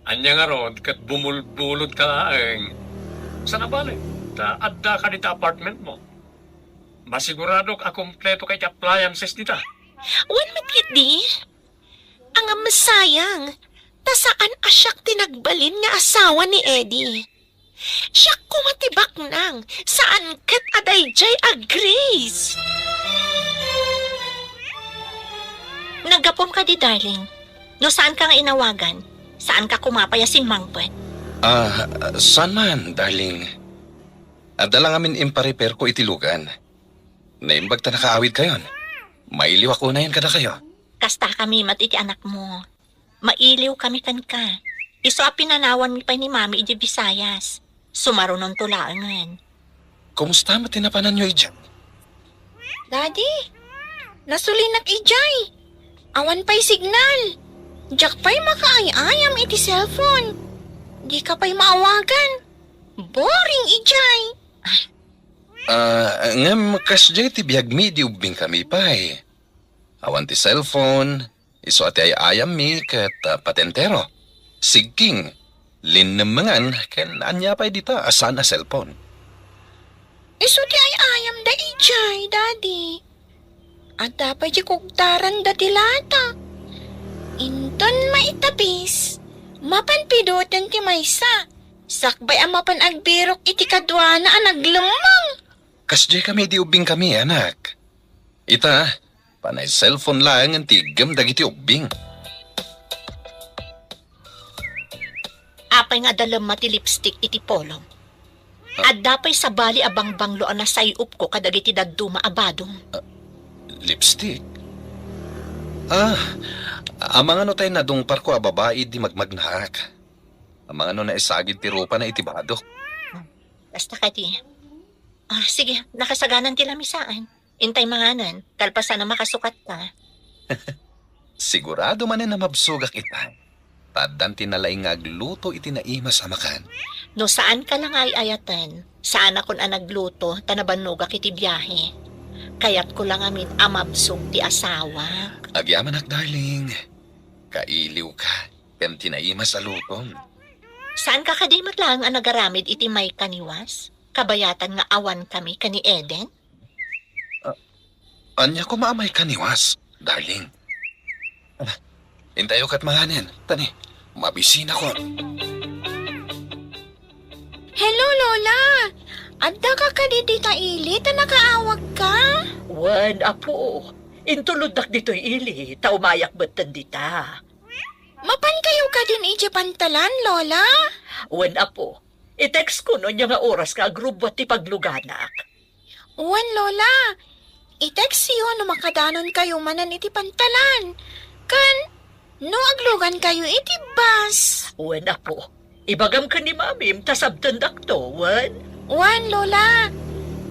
Ania ngarud ket bumulbulod ka laeng? Saan a bale, ta adda ka dita apartment mo. Masiguradok a kompleto ka iti appliances dita. Wen met ketdi. Ngem sayang, ta saan a siak ti nagbalin nga asawa ni Eddie. Siak koma ti baknang, saan ket a daydiay a Grace. Naggapom kadi, darling. No saan ka nga inawagan, saan ka koma pay a simmangpet. Ah, saan man, darling. Adda la ngamin imparepair ko iti lugan. Naimbag ta nakaawid kayon. Mailiwak unayen kadakayo. Kasta kami met iti anakmo. Mailiw kami kenka. Isu a pinanawanmi pay ni Mami idiay Visayas. Sumarunonto laengen. Kumusta met ti napananyo idiay? Daddy, nasulinak idiay. Awan pay signal. Diak pay makaay-ayam iti cellphone. Dika pay maawagan. Boring idiay. Ah, ngem kasdiay ti biagmi idi ubbingkami pay. Awan ti cellphone, isu a ti ay-ayammi ket, ah, patentero, sigking, linnemmengan, ken ania pay dita a saan a cellphone. Isu ti ay-ayamda idiay, Daddy. Adda pay ti kugtaranda ti lata. Inton maitabis, mapan pidoten ti maysa. Sakbay a mapan agbirok iti kaduana a naglemmeng. Kasdiay kami idi ubbingkami, anak. Ita, panay cellphone laengen ti iggem dagiti ubbing. Apay nga adda lemma ti lipstick iti polom? Ah. Adda pay sabali a bangbanglo a nasay-opko kadagiti dadduma a badom. Ah, lipstick? Ah, amangan no tay nadungparko a babai idi magmagnaak. Amangan no naisagid ti rupana iti badok. Basta kadi. Ah, sige, nakasaganan ti lamisaan. Intay manganen, kalpasan a makasukatka. Sigurado manen a mabsogak ita. Ta addan ti nalaing nga agluto iti naimas a makan. No saan ka la nga ay-ayaten, saanakon a nagluto ta nabannogak iti biahe. Kayatko la ngamin a mabsog ti asawak. Agyamanak, darling. Kailiw ka, ken ti naimas a lutom. Saan ka kadi met laeng a nagaramid iti may kaniwas? Kabayatan nga awan kami ken ni Eden? Ah, ania koma a may kaniwas, darling? Ala, intayo ket manganen, tani, mabisinakon. Hello, Lola! Adda ka kadi dita ili ta nakaawag ka? Wen, apo. Intuloddak ditoy ili, ta umayak metten dita. Mapan kayo kadin iti pantalan, Lola? Wen, Apo. I-text ko no ania nga oras nga agrubbuat ti pagluganak. Wen, Lola. I-text yo no makadanon kayo manen iti pantalan. Ken no aglugan kayo iti bus. Wen, Apo. Ibagam ken ni Mamim ta sabdendakto, wen? Wen, Lola.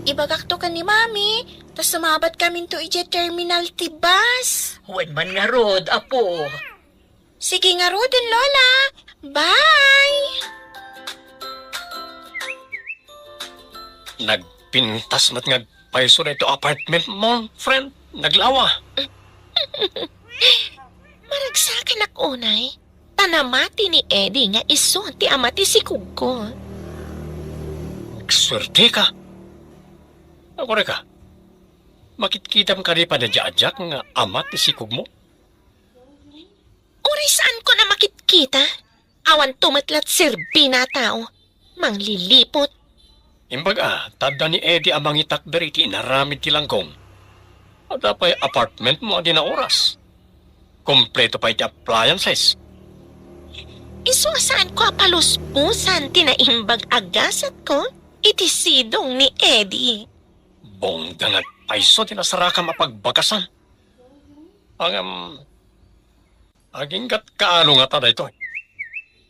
Ibagakto ken ni Mami ta sumabat kaminto idiay terminal ti bus. Wen man ngarud, Apo. Sige ngaruden, Lola. Bye! Nagpintas met nga agpayso daytoy apartment mo, friend. Naglawa. Maragsakanak unay, ta namati ni Eddie nga isu ti ama ti sikogko. Agsuerte ka. Agurayka, makitkitam kadi pay daydiay a Jack nga ama ti sikogmo? Uray saanko a makitkita. Awanto met la ti serbina a tao. Mangliliput. Imbag a, ta adda ni Eddie a mangitakder iti inaramid ti langkong. Adda pay apartment mo a di naoras. Kompleto pay ti appliances. Isu a saanko a paluspusan ti naimbag a gasatko iti sidong ni Eddie. Bongga nga agpayso ti nasarakam a pagbagasan. Ngem, agingga't kaano ngata daytoy?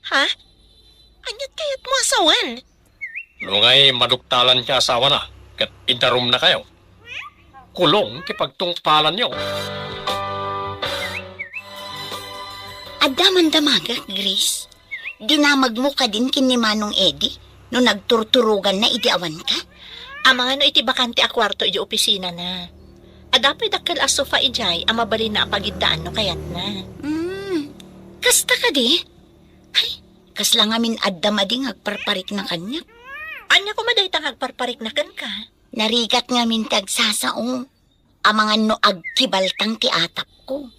Ha? Ania't kayatmo a sawen? No ngay maduktalan ti asawana ket idarumnakayo, kulong ti pagtungpalanyo. Adda man damagek, Grace. Dinamagmo kadin ken ni Manong Eddie no nagturturoganna idi awanka? Amangan no iti bakante a kuarto iti opisinana. Adda pay dakkel a sofa idiay a mabalinna a pagiddaan no kayatna. Hmm, kasta kadi? Ay, kasla ngamin adda madi nga agparparikna kaniak. Ania koma dayta nga agparparikna kenka? Narigat ngamin ti agsasao. Amangan no agkibaltang ti atapko.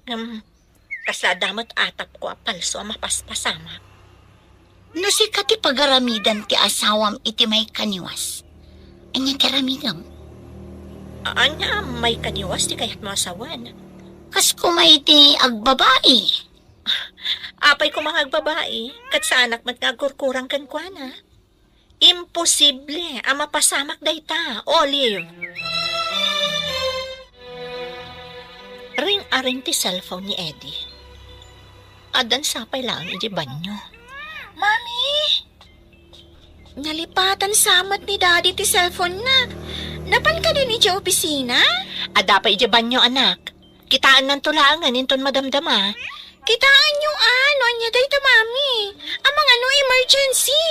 Ngem, kasla adda met atapko a palso a mapaspasamak. No sika ti pagaramidan ti asawam iti maikaniwas, ania ti aramidem? A-, ania a maikaniwas ti kayatmo a sawen? Kas koma iti agbabai. Apay koma nga agbabai, ket saanak met nga agkurkurang kenkuana. Imposible a mapasamak dayta, Olive. Ring-aring ti cellphone ni Eddie. Addan sa pay laeng iti banyo. Mami! Nalipatan sa met ni Daddy ti cellphone na. Napan kadin iti opisina? Adda pay iti banyo, anak. Kitaennanto laengen inton madamdama. Kitaenyo a, no ania dayta, Mami. Amangan no emergency.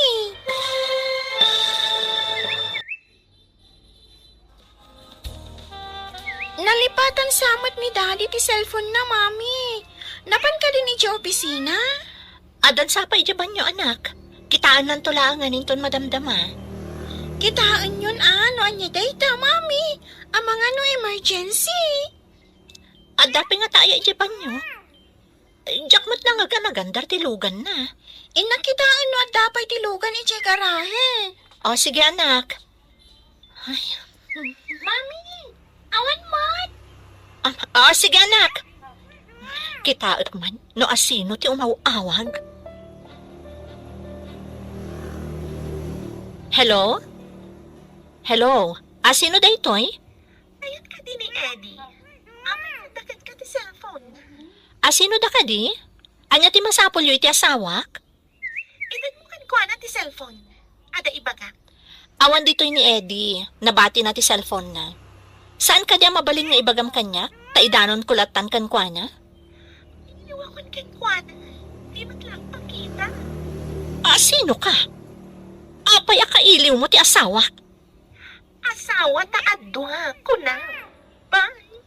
Nalipatan sa met ni Daddy ti cellphone na, Mami. Napan kadin iti opisina? Addan sa pay iti banyo, anak. Kitaennanto laengen inton madamdama. Kitaenyon a, no ania dayta, Mami. Amangan no emergency. Adda pay ngata aya iti banyo? Diak met nangaganagan dayta ti luganna. Innak kitaen no adda pay ti lugan iti garahe. O, sige, anak. Ay. Mami, awan met. Ah, ah, sige, anak. Kitaek man no asino ti umaw-awag. Hello? Hello? Asino daytoy? Kayat kadi ni Eddie? Apay adda kenka ti cellphone? Asino da kadi? Ania ti masapulyo iti asawak? Itedmo kenkuana ti cellphone. Adda ibagak. Awan ditoy ni Eddie. Nabatina ti cellphone na. Saan kadi a mabalin nga ibagam kaniak? Ta idanonko lattan kenkuana? Iniwakon kenkuana. Di met la agpakita. Asino ka? Apay a kailiwmo ti asawak? Asawa ta adua, kuna. Bye.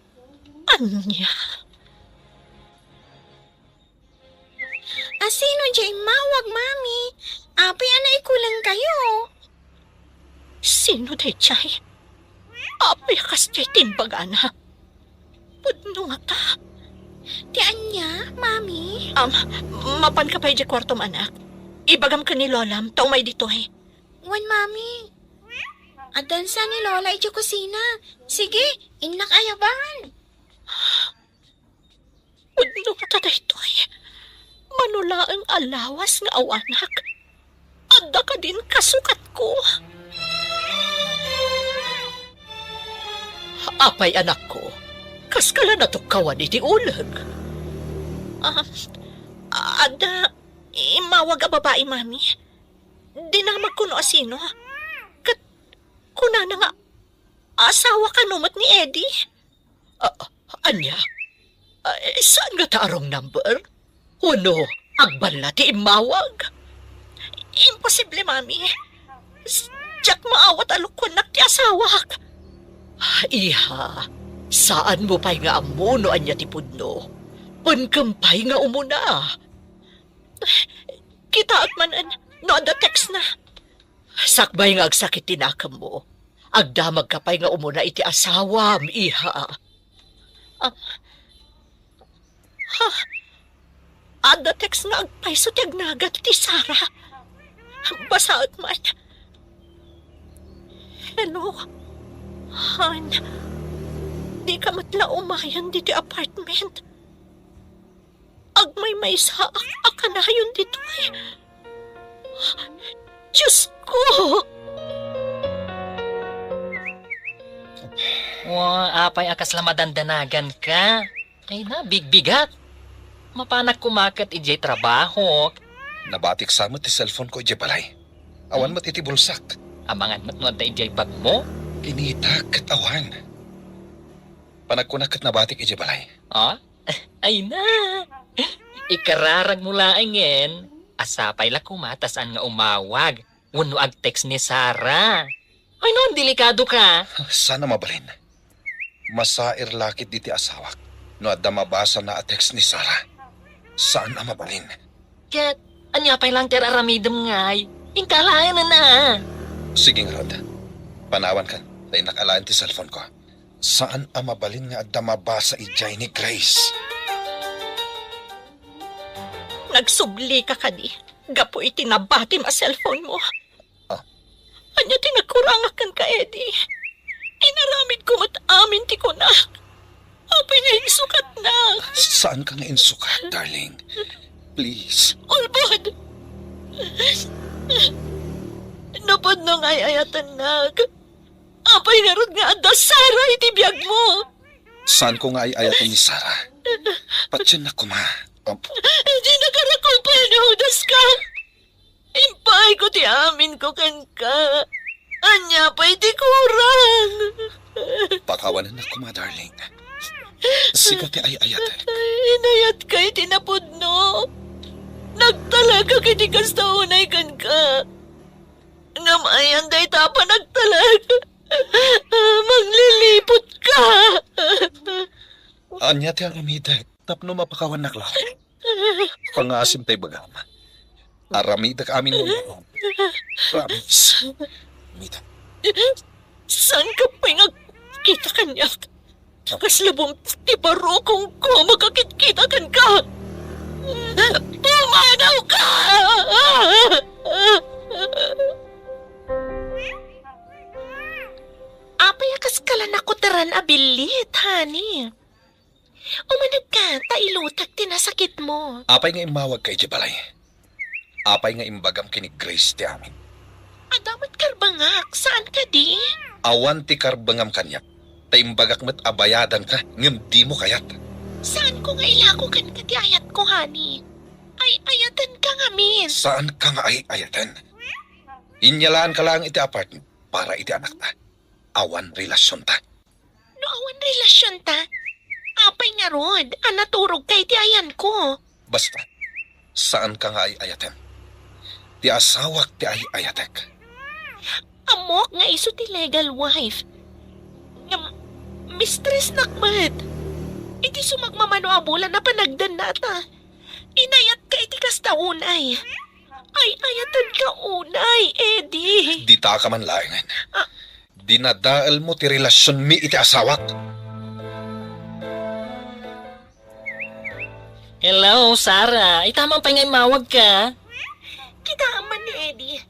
Ania? Asino diay immawag, Mami? Apay a naikulang kayo? Sino daydiay? Apay a kasdiay ti imbagana? Pudno ngata. Ti ania, Mami? Um, mapanka pay idiay kuartom, anak. Ibagam ken ni Lolam ta umay ditoy. Wen, Mami. Addan sa ni Lola idiay kusina. Sige, innak ayaban. Pudno ngata daytoy. a lawas nga awanak. Adda kadin kasukatko. Apay, anakko, kaskala natukkawan iti uleg? Ah, adda immawag a babai, Mami. Dinamagko no asino. Ket kunana nga asawa kano met ni Eddie. Ah, ania? Ah, saan nga ta a wrong number? Wenno, agballa ti immawag? Imposible, Mami. S-, diak maawat a lokoannak ti asawak. Iha, saanmo pay nga ammo no ania ti pudno. Penkem pay nga umuna. Kitaek manen no adda textna. Sakbay nga agsakit ti nakemmo, agdamagka pay nga umuna iti asawam, iha. Ah, ha? Adda text nga agpayso ti agnagan ti Sarah. Basaek man. Hello, Han. Dika met la umayen ditoy apartment. Agmaymaysaak a kanayon ditoy. Diosko! Wa, apay a kasla madandanaganka? Ay na, bigbigat. Mapanak koma ket idiay trabahok. Nabatik sa met ti cellphone ko idiay balay. Awan Hmm? met iti bulsak. Amangan met no adda idiay bagmo? Kinitak ket awan. Panagkunak ket nabatik idiay balay. Ah? Ay na! Ikararagmo laengen, a sapay la koma ta saan nga umawag wenno agtext ni Sarah. Ay no, delikado ka. Saan a mabalin. Masair la ketdi ti asawak no adda mabasana a text ni Sarah. Saan a mabalin. Ket, ania pay laeng ti ar-aramidem ngay? Inka alaenna. Sige ngarud. Panawankan, ta innak alaen ti cellphone ko. Saan a mabalin nga adda mabasa idiay ni Grace. Nagsublika kadi gapu iti nabatim a cellphone mo. Ah? Ania ti nagkurangak kenka, Eddie? Inaramidko met amin ti kunak. Apay nga insukatnak? Saanka nga insukak, darling. Please. Ulbod! Napudno nga ay-ayatennak. Apay ngarud nga adda Sarah iti biagmo? Saanko nga ay-ayaten ni Sarah. Patiennak koma. Um, Dinaka rakupen, Judas ka. Impaayko ti aminko kenka. Ania pay ti kurang? Pakawanennak koma, darling. Sika ti ay-ayatek. Inayatka iti napudno. Nagtalekak iti kasta unay kenka. Ngem ayan dayta a panagtalek. Magliliputka. Ania ti aramidek tapno mapakawannak laeng? Pangngaasim ta ibagam. Aramidek amin nga ibaon. Promise. Mita. Saanka pay nga agkita kaniak? Kasla bumbes ti barukongko a makakitkita kenka. Pumanawka! Apay a kaskala nakutran a billit, honey? Umanegka, ta ilutak ti nasakitmo. Apay nga immawagka idiay balay? Apay nga imbagam ken ni Grace ti amin? Adda met karbengak, saan kadi? Awan ti karbengam kaniak, ta imbagak met a bayadanka, ngem dimo kayat. Saanko nga ilako kenka ti ayatko, honey. Ay-ayatenka ngamin. Saanka nga ay-ayaten. Inyalaanka laeng iti apartment para iti anakta. Awan relasionta. No awan relasionta, apay ngarud a naturogka iti ayanko? Basta, saanka nga ay-ayaten. Ti asawak ti ay-ayatek. Ammok nga isu ti legal wife. Ngem, mistressnak met. Iti sumagmamano a bulan a panagdannata, inayatka iti kasta unay. Ay-ayatenka unay, Eddie. Ditaka man laengen. Ah. Dinadaelmo ti relasionmi iti asawak. Hello, Sarah. Ay, tama pay nga immawagka. Kitaem man ni Eddie.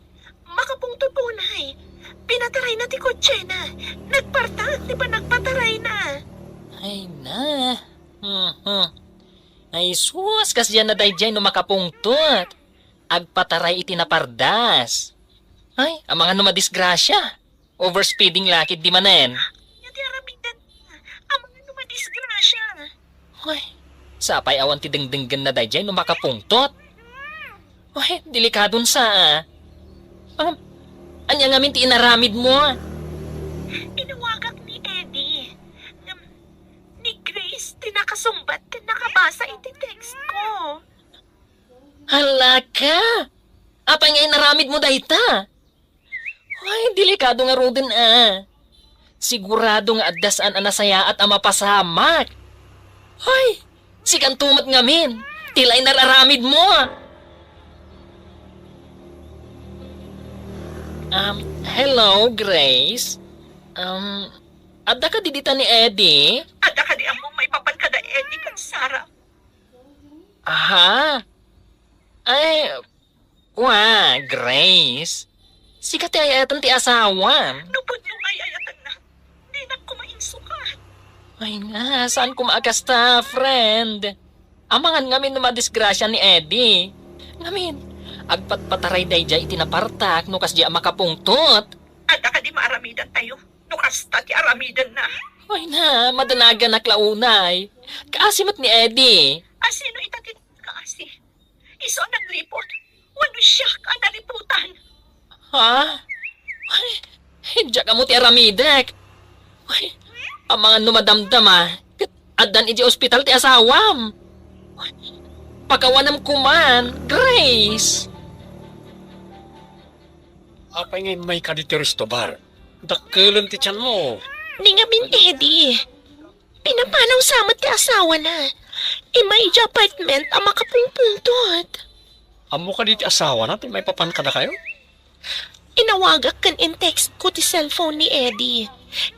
Makapungtot unay. Pinatarayna ti kotsena. Nagpartak ti panagpatarayna. Ay na. Mhm. Ay sus, kasdiay na daydiay no makapungtot. Agpataray iti napardas. Ay, amangan no madisgrasia. Overspeeding la ketdi manen. Iti aramiden, amangan no madisgrasia. Ay, sapay awan ti dengdenggenna daydiay no makapungtot. Ay, delikadon sa, ah. Um, ania ngamin ti inaramidmo? Inawagak ni Eddie. Ngem, ni Grace ti nakasungbat ken nakabasa iti text ko. Hala ka! Apay nga inaramidmo dayta? Ay, delikado ngaruden, ah. Sigurado nga adda saan a nasayaat a mapasamak. Ay, sikanto met ngamin. Ti la inararamidmo. Um, hello, Grace. Um, adda kadi dita ni Eddie? Adda kadi ammo maipapan kada Eddie ken Sarah? Aha. Ay, wa, Grace. Sika ti ay-ayatan ti asawam. No pudno nga ay-ayatanna, dinak koma insukat. Ay nga, saan koma a kasta, friend? Amangan ngamin no madisgrasia ni Eddie. Ngamin, agpatpataray daydiay iti napartak no kasdiay a makapungtot. Adda kadi maaramidantayo no kasta ti aramidenna? Ay na, madanaganak la unay. Kaasi met ni Eddie. Asino ita ti kaasi? Isu a nagripot wenno siak a naripotan? Ha? Ay, diak ammo ti aramidek. Ay, amangan no madamdama ket addan idiay ospital ti asawam. Pakawanam koman, Grace. Apay nga immayka ditoy resto bar? Dakkelen ti tianmo. Ni ngamin, Eddie. Pinapanaw sa met ti asawana. Immay idiay apartment a makapungpungtot. Ammo kadi ti asawana ti maipapan kadakayo? Inawagak ken in-text ko ti cellphone ni Eddie.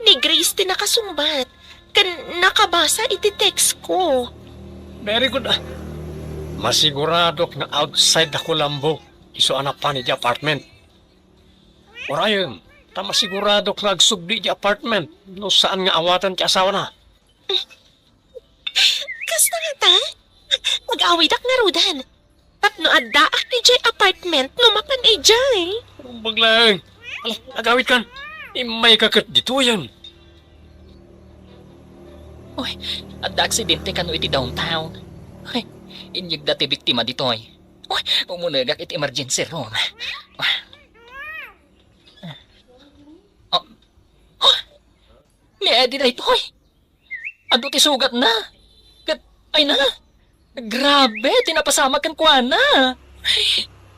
Ni Grace ti nakasungbat ken nakabasa iti text ko. Very good, ah. Masiguradok nga outside da Colombo isu a napan idiay apartment. Urayem, ta masiguradok nga agsubli idiay apartment no saan nga awaten ti asawana. Kasta ngata? Ag-awidak ngaruden. Tapno addaak idiay apartment no mapan idiay. Rumbag laeng. Ala, agawidkan. Immayka ket ditoyen. Uy, adda aksidente kano iti downtown. Uy, inyegda ti biktima ditoy. Uy, umunegak iti emergency room. Oh. Oh. Ni Eddie daytoy. Adu ti sugatna. Ket, ay na. Grabe, ti napasamak kenkuana.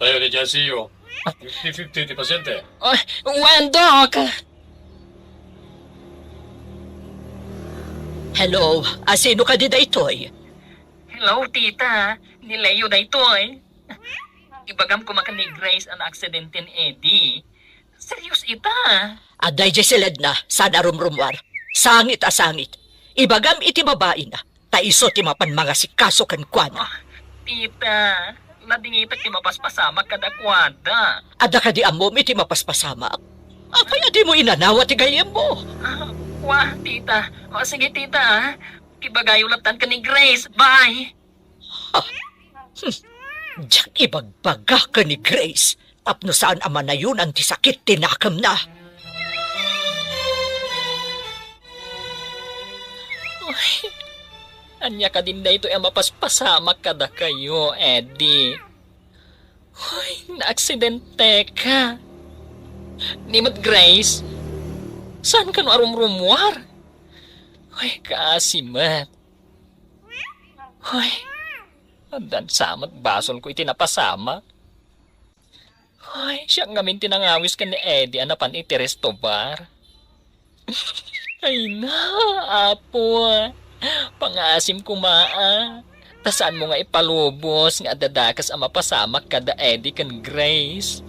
Tayo ni Jesse, oh. Fifty fifty ti pasyente. Ah, wen, Doc. Hello, asino kadi daytoy? Hello, tita. Ni Leo daytoy. Ibagam koma ken ni Grace a naaksidente ni Eddie. Serious ita. Adda idiay siledna, saan a rumrumuar. Sangit a sangit. Ibagam iti babaina, ta isu ti mapan mangasikaso kenkuana. Ah, tita, nadingitak ti mapaspasamak kadakuada. Adda kadi ammom iti mapaspasamak? Apay a dimo inanawa ti gayyemmo? Ah, wa, tita. O, sige, tita, ah. Ibagayo lattan ken ni Grace. Bye. Ah, hmm. Diak ibagbaga ken ni Grace tapno saan a manayonan ti sakit ti nakemna. Uy, ania kadin daytoy a mapaspasamak kadakayo, Eddie? Uy, naaksidenteka. Ni met Grace, saan kano a rumrumuar? Uy, kaasi met. Hoy, addan sa met basolko iti napasamak. Hoy, siak ngamin ti nangawis ken ni Eddie a napan iti resto bar. Ay na, Apo. Pangaasim koma, a. Ta saanmo nga ipalubos nga adda dakes a mapasamak kada Eddie ken Grace.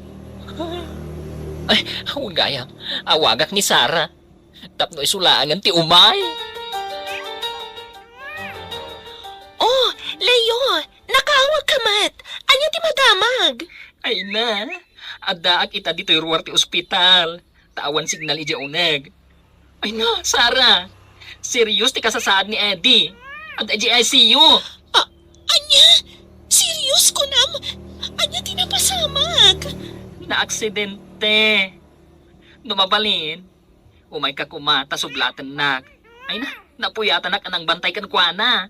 Ay, wen gayam. Awagak ni Sarah. Tapno isu laengen ti umay. Oh, Leo, nakaawagka met. Ania ti madamag? Ay na, addaak ita ditoy ruar ti ospital. Ta awan signal idiay uneg. Ay na, Sarah. Serious ti kasasaad ni Eddie. Adda idiay I C U. Ah, Serious kunam? Ania ti napasamak? Naaksidente. No mabalin, umayka koma ta sublatennak. Ay na, napuyatanak a nangbantay kenkuana.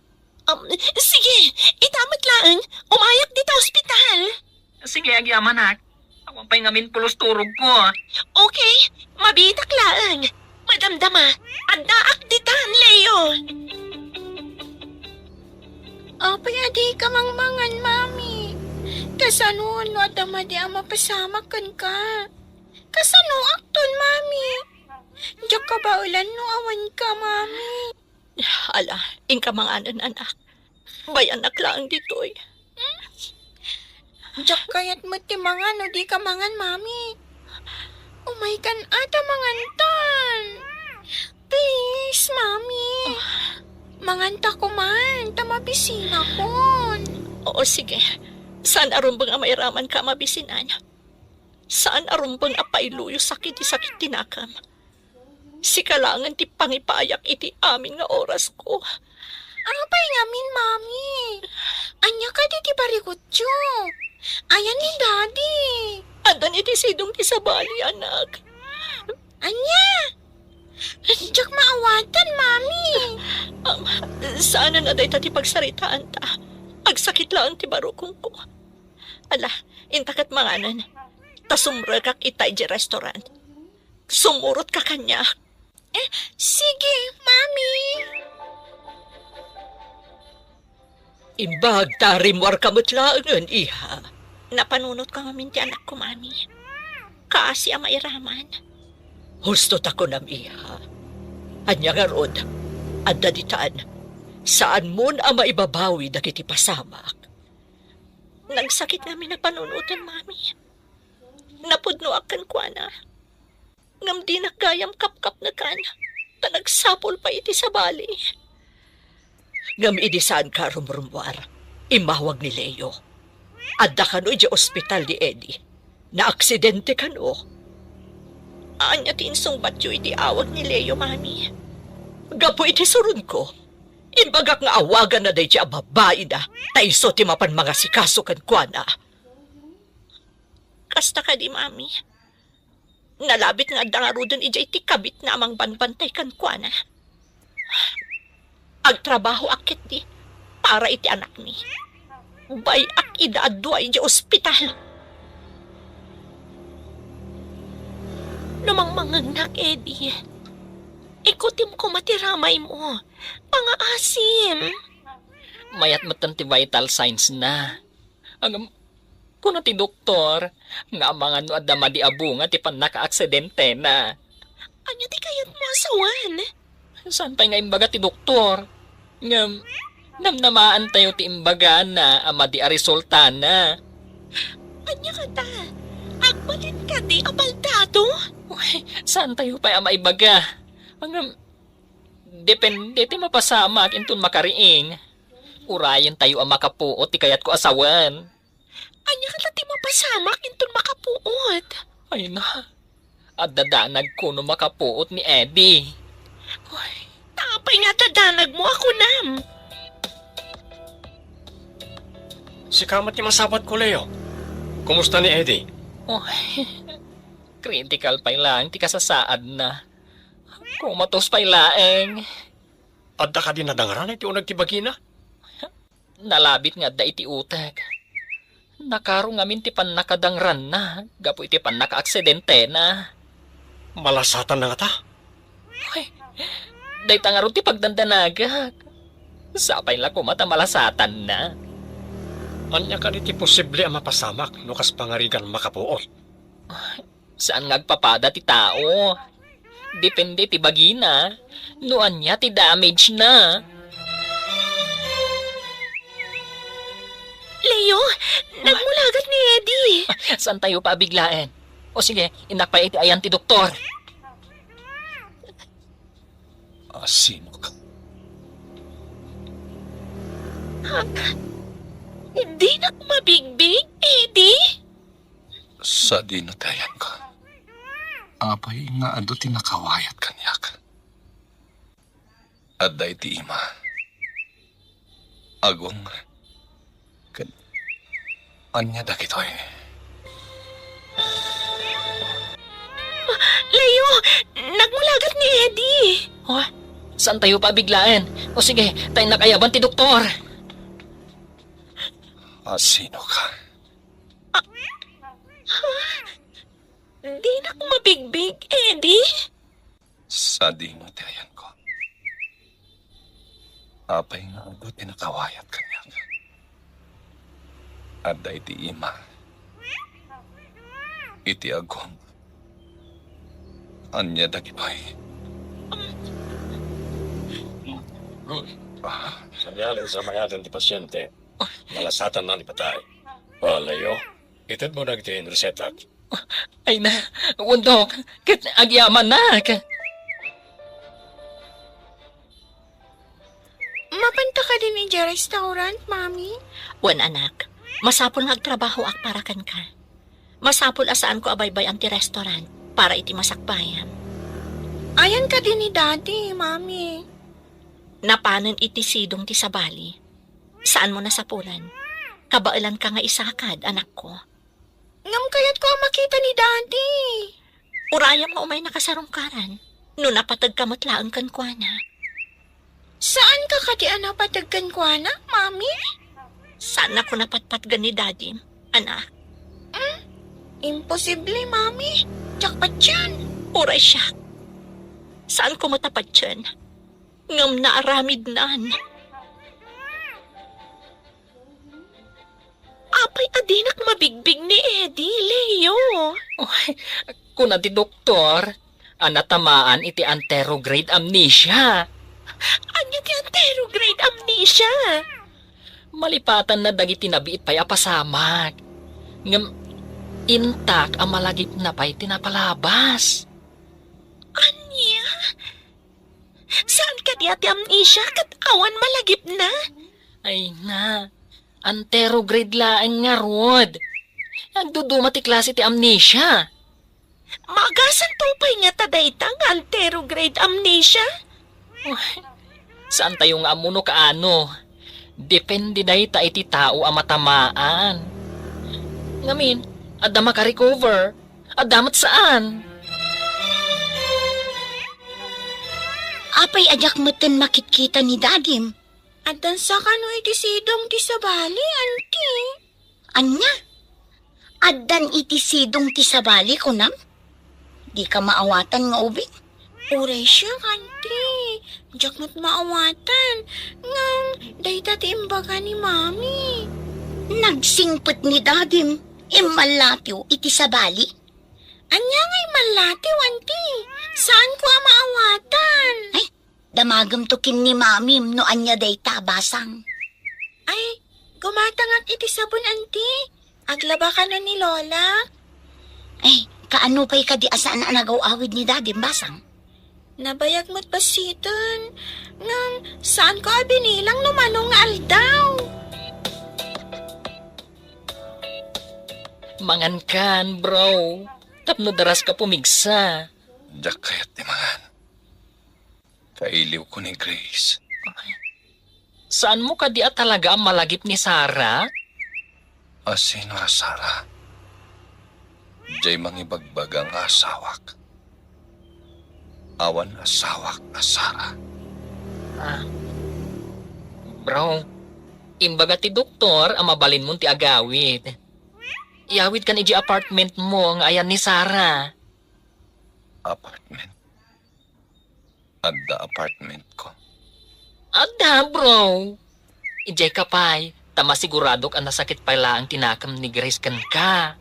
Um, sige, ita met laeng, umayak dita ospital. Sige, agyamanak. Awan pay ngamin pulos turogko. Okay, mabiitak laeng. Madamdama, addaak ditan, Leo. Apay a dika mangmangan, Mami? Kasano no adda madi a mapasamak kenka? Kasano akton, Mami? Diak kabaelan no awan ka, Mami. Ala, inka manganen, anak. Bayanak laeng ditoy. Diak kayat met ti mangan no dika mangan, Mami. Umaykan a ta mangantan. Please, Mami. Manganta koman, ta mabisinakon. Oo, sige. Saan a rumbeng a mairamanka a mabisinan. Saan a rumbeng a pailuyosak iti sakit ti nakam. Sika laengen ti pangipayak iti amin nga orasko. Apay ngamin, Mami? Ania kadi ti barikutyo? Ayan ni Daddy? Addan iti sidong ti sabali, anak. Ania? Diak maawatan, Mami. Um, saanen a dayta ti pagsaritaanta. Agsakit laeng ti barukongko. Ala, inta ket manganen. Ta sumrekak ita idiay restaurant. Sumurotka kaniak. Eh, sige, Mami. Imbag ta rimmuarka met laengen, iha. Napanunotko ngamin ti anakko, Mami. Kaasi a mairaman. Husto ta kunam, iha. Ania ngarud, adda ditan. Saanmon a maibabawi dagiti pasamak. Nagsakit ngamin a panunoten, Mami. Napudnoak kenkuana. Ngem dinak gayam kapkapnekan, ta nagsapul pay iti sabali. Ngem idi saanka a rumrummuar, immawag ni Leo. Adda kano idiay ospital ni Eddie. Naaksidente kano. Ania ti insungbatyo iti awag ni Leo, Mami? Gapu iti suronko, imbagak nga awaganna daydiay a babaina, ta isu ti mapan mangasikaso kenkuana. Kasta kadi, Mami? Nalabit nga adda ngaruden idiay ti kabitna a mangbanbantay kenkuana. Agtrabahoak ketdi para iti anakmi. Bay-ak ida a dua idiay ospital. No mangmangngegnak, Eddie, ikutim koma ti ramaymo. Pangaasim. Mayat metten ti vital signs na. Ngem, kuna ti doktor nga amangan no adda madi a bunga ti pannakaaksidentena. Ania ti kayatmo a sawen? Saan pay nga imbaga ti doktor? Ngem, namnamaantayo ti imbagana a madi a resultana. Ania kata? Agbalin kadi a baldado? Uy, saantayo pay a maibaga. Ngem, depende ti mapasamak inton makariing. Urayentayo a makapuot ti kayatko a sawen. Ania kata ti mapasamak inton makapuot? Ay na, adda danagko no makapuot ni Eddie. Uy. Apay nga adda danagmo a kunam? Sika met ti masabatko, Leo. Kumusta ni Eddie? Uy, critical pay laeng ti kasasaadna. Kumatos pay laeng. Adda kadi nadangran iti uneg ti bagina? Nalabit nga adda iti utek. Nakaro ngamin ti pannakadangranna gapu iti pannakaaksidentena. Malasatanna ngata? Ay, dayta ngarud ti pagdandanagak. Sapay la koma ta malasatanna. Ania kadi ti posible a mapasamak no kas pangarigan makapuot? Saan nga agpapada ti tao. Depende ti bagina no ania ti damage na. Leo, nagmulagat ni Eddie. Saantayo pay a biglaen? O sige, innak pay iti ayan ti doktor. Asimok. Ha? Dinak mabigbig, Eddie? Sadino ti ayanko? Apay nga adu ti nakawayat kaniak? Adda iti ima. Agong, Ania dagitoy? Leo, nagmulagat ni Eddie. Oh, saan tayo pabiglaen? O sige, tayo nakayaban ti doktor. Ah, sino ka? Dinak mabigbig, Eddie. Sadino ti ayanko. Apay nga adu ti nakawayat kaniak? Adda iti ima. Iti agum. Ania dagitoy? Good. Ah. Sadiay sa mayatan ti pasyente. Nalasatan na ni patay. O, Leo, itedmo dagiti resetak. Ay na, wen, Dok, ket agyamanak. Mapanta kadin idiay restaurant, Mami? Wen, anak. Masapul nga agtrabahoak para kenka. Masapul a saanko a baybay-am ti restaurant para iti masakbayam. Ayan kadi ni Daddy, Mami? Napanen iti sidong ti sabali. Saanmo nasapulan. Kabaelanka nga isakad, anakko. Ngem kayatko a makita ni Daddy. Urayam nga umayna kasarungkaran. No napategka met laeng kenkuana. Saanka kadi a napateg kenkuana, Mami? Saannak a napatpatgen ni Daddy, anak. Hmm? Imposible, Mami. Diak patien. Uray siak. Saanko met a patien. Ngem naaramidnan. Apay a dinak mabigbig ni Eddie, Leo? Oy, kuna ti doktor a natamaan iti anterograde amnesia. Ania ti anterograde amnesia? Malipatanna dagiti nabiit pay a pasamak. Ngem intak a malagipna pay ti napalabas. Ania? Saan kadi a ti amnesia ket awan malagipna? Ay na, anterograde laeng ngarud. Agduduma ti klase ti amnesia. Maagasanto pay ngata dayta nga anterograde amnesia? Uy, saantayo nga ammo no kaano. Depende dayta iti tao a matamaan. Ngamin, adda makarecover. Adda met saan. Apay a diak metten makitkita ni Dadim? Addan sa kano iti sidong ti sabali, Auntie. Ania? Addan iti sidong ti sabali, kunam? Dika maawatan nga ubing? Uray siak, Auntie. Diak met maawatan. Ngem, dayta ti imbaga ni Mami. Nagsingpet ni Dadim. Immallatiw iti sabali. Ania nga immallatiw, Auntie? Saanko a maawatan. Ay, damagemto ken ni Mamim no ania dayta, basang. Ay, gumatangak iti sabon, Auntie. Aglaba kano ni Lola? Ay, kaano pay kadi a saan a nagaw-awid ni Dadim, basang? Nabayag met bassiten. Ngem, saanko a binilang no mano nga aldaw. Mangankan, bro. Tapno daraska pumigsa. Diak kayat ti mangan. Kailiwko ni Grace. Saanmo kadi a talaga a malagip ni Sarah? A sino a Sarah? Diay mangibagbaga nga asawak. Awan asawak a Sarah. Ah. Bro, imbaga ti doktor a mabalinmon ti agawid. Iyawidkan idiay apartmentmo nga ayan ni Sarah. Apartment? Adda apartmentko. Adda, bro. Idiayka pay, ta masiguradok a nasakit pay laeng ti nakem ni Grace kenka.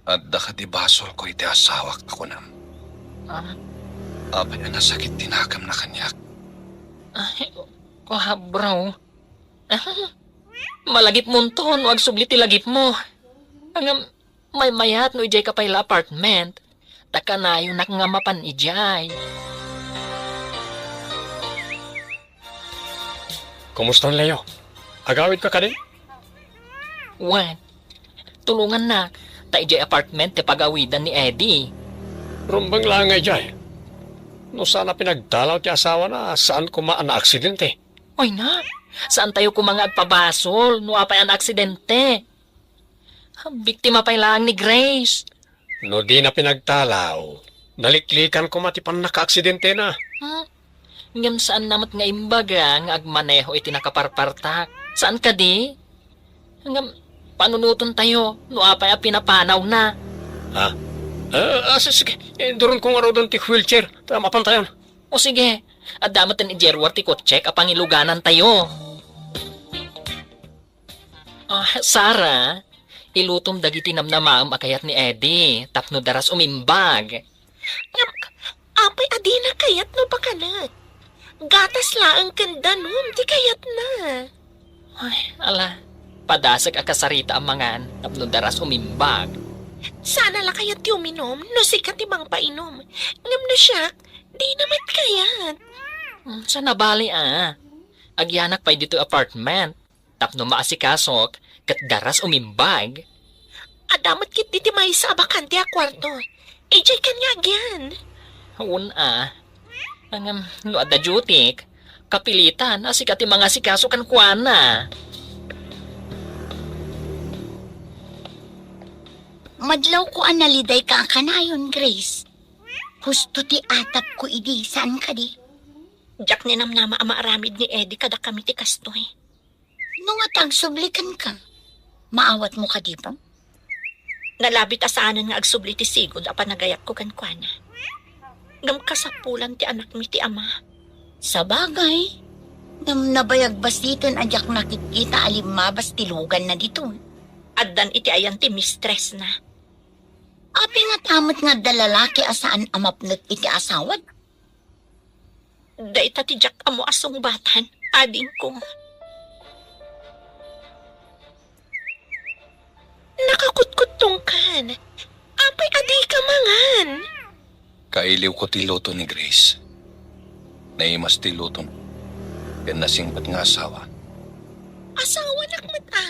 Adda kadi basolko iti asawak a kunam? Ah? Apay a nasakit ti nakemna kaniak? Ay, kuha, bro. Ah, malagipmonto no agsubli ti lagipmo. Ngem, maymayat no idiayka pay la apartment. Ta kanayonak nga mapan idiay. Kumustan, Leo? Agawidka kadi? Wen, tulongannak, ta idiay apartment ti pagawidan ni Eddie. Rumbeng laeng nga idiay. No saan a pinagdalaw ti asawana, saan koma a naaksidente. Ay na, Saantayo koma nga agpabasol no apay a naaksidente. Biktima pay laeng ni Grace. No dina pinagtalaw, naliklikan koma ti pannakaaksidentena. Hmm? Ngem saanna met nga imbaga nga agmaneho iti nakaparpartak. Saan kadi? Ngem panunoten tayo no apay a pinapanawna. Ha? Ah, ah, si-, sige. Induron ko ngaruden ti wheelchair. Ta mapan tayon. O sige, adda met ni Gerwar ti kotsek a pangiluganan tayo. Ah, Sarah, ilutom dagiti namnamaem a kayat ni Eddie tapno daras umimbag. Ngem, apay a dina kayat no pakanek? Gatas laeng ken danum ti kayatna. Ay, ala, padasek a kasarita a mangan tapno daras umimbag. Sana la kayat ti uminom no sika ti mangpainom. Ngem no siak, dina met kayat. Hmm, saan a bale a. Agyanak pay ditoy apartment. Tapno maasikasok, ket daras umimbag. Adda met ketdi ti maysa a bakante a kuarto. Idiay kan nga agyan. Wen a. Ngem, no adda duty-k, kapilitan a sika ti mangasikaso kenkuana. Madlawko a nalidayka a kanayon, Grace. Husto ti atapko idi, saan kadi? Diak ninamnama a maaramid ni Eddie kadakami ti kastoy. No nga ti agsubli kenka, maawatmo kadi pay? Nalabit a saanen nga agsubli ti sigud a panagayatko kenkuana. Ngem kasapulan ti anakmi ti ama. Sabagay, ngem nabayag basiten a diak nakitkita a limmabas ti luganna ditoy. Addan iti ayan ti mistressna. Apay ngata met nga adda lalaki a saan a mapnek iti asawad? Dayta ti diak ammo a sungbatan, adingko. Nakakutkuttongkan. Apay a dika mangan? Kailiwko ti luto ni Grace. Naimas ti luto. Ken nasingpet nga asawa. Asawanak met a.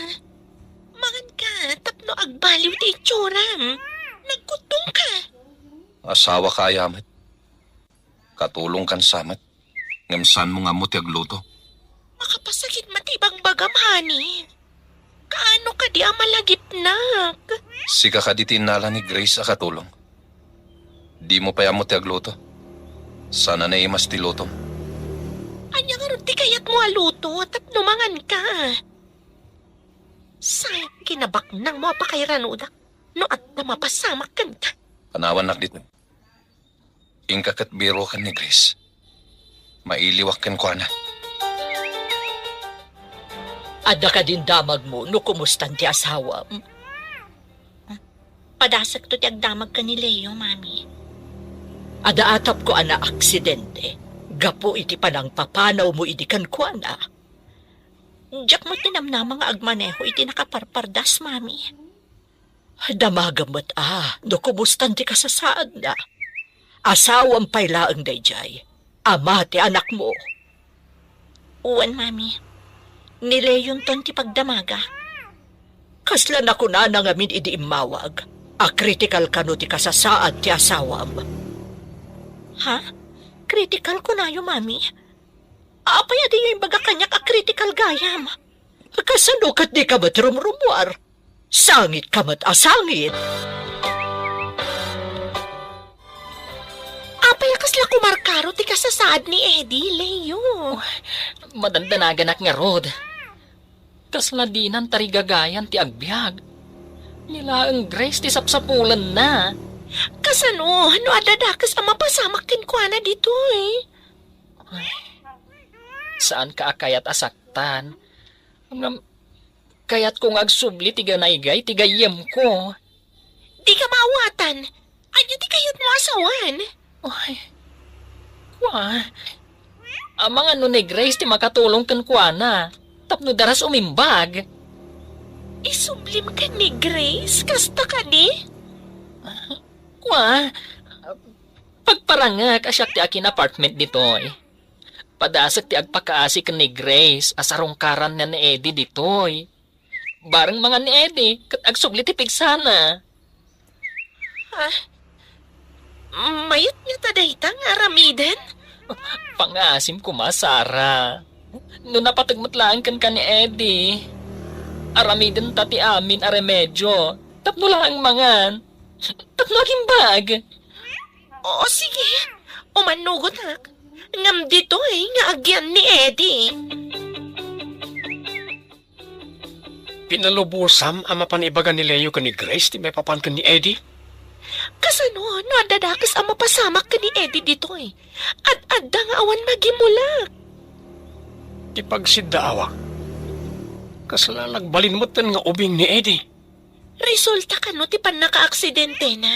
Manganka tapno agbaliw ti itsuram. Nagkuttongka. Asawaka aya met. Katulongkan sa met, ngem saanmo nga ammo ti agluto. Makapasakit met ti ibagbagam, honey. Kaano kadi a malagipnak? Sika kadi ti innala ni Grace a katulong. Dimo pay ammo ti agluto. Saan a naimas ti lutom. Ania ngarud ti kayatmo a luto tapno manganka? Sayang kinabaknangmo a pakairanudak no adda mapasamak kenka. Panawannak ditoy. Inka ket biroken ni Grace. Mailiwak kenkuana. Adda kadin damagmo no kumustan ti asawam? Padasekto ti agdamag ken ni Leo, Mami. Ada atapko a naaksidente gapu iti panangpapanawmo idi kenkuana. Diak met ninamnama nga agmaneho iti nakaparpardas, Mami. Damagem met a no kumustan ti kasasaadna. Asawam pay laeng daydiay, ama ti anakmo. Wen, Mami. Ni Leonton ti pagdamaga. Kasla nakunana ngamin idi immawag a kritikal kano ti kasasaad ti asawam. Ha? Kritikal kunayo, Mami? Apay a diyo imbaga kaniak a kritikal gayam? Kasano ket dika met rumrumuar? Sangitka met a sangit. Apay a kasla kumarkaro ti kasasaad ni Eddie, Leo? Madandanagannak ngarud. Kasla dinan tarigagayan ti agbiag. Ni laeng Grace ti sapsapulenna. Kasano no adda dakes a mapasamak kenkuana ditoy? Ay, saanka a kayat a saktan. Ngem, kayatko nga agsubli ti ganaygay ti gayyemko. Dika maawatan. Ania ti kayatmo a sawen? Ay, kua. Amangan no ni Grace ti makatulong kenkuana tapno daras umimbag. Isublim ken ni Grace? Kasta kadi? Kua, pagparangek a siak ti akin-apartment ditoy. Padasek ti agpakaasi ken ni Grace a sarungkaranna ni Eddie ditoy. Bareng mangan ni Eddie ket agsubli ti pigsana. Ah, mayat ngata dayta nga aramiden? Pangaasim koma, Sarah. No napateg met laeng kenka ni Eddie, aramidenta ti amin a remedio tapno laeng mangan, tapno agimbag. Oo, sige. Umannugotak. Ngem ditoy nga agyan ni Eddie. Pinalubosam a mapan ibaga ni Leo ken ni Grace ti maipapan ken ni Eddie? Kasano no adda dakes a mapasamak ken ni Eddie ditoy? Ad-adda nga awan magimulak. Ti pagsiddaawak, kasla nagbalin metten nga ubing ni Eddie. Resulta kano ti pannakaaksidentena?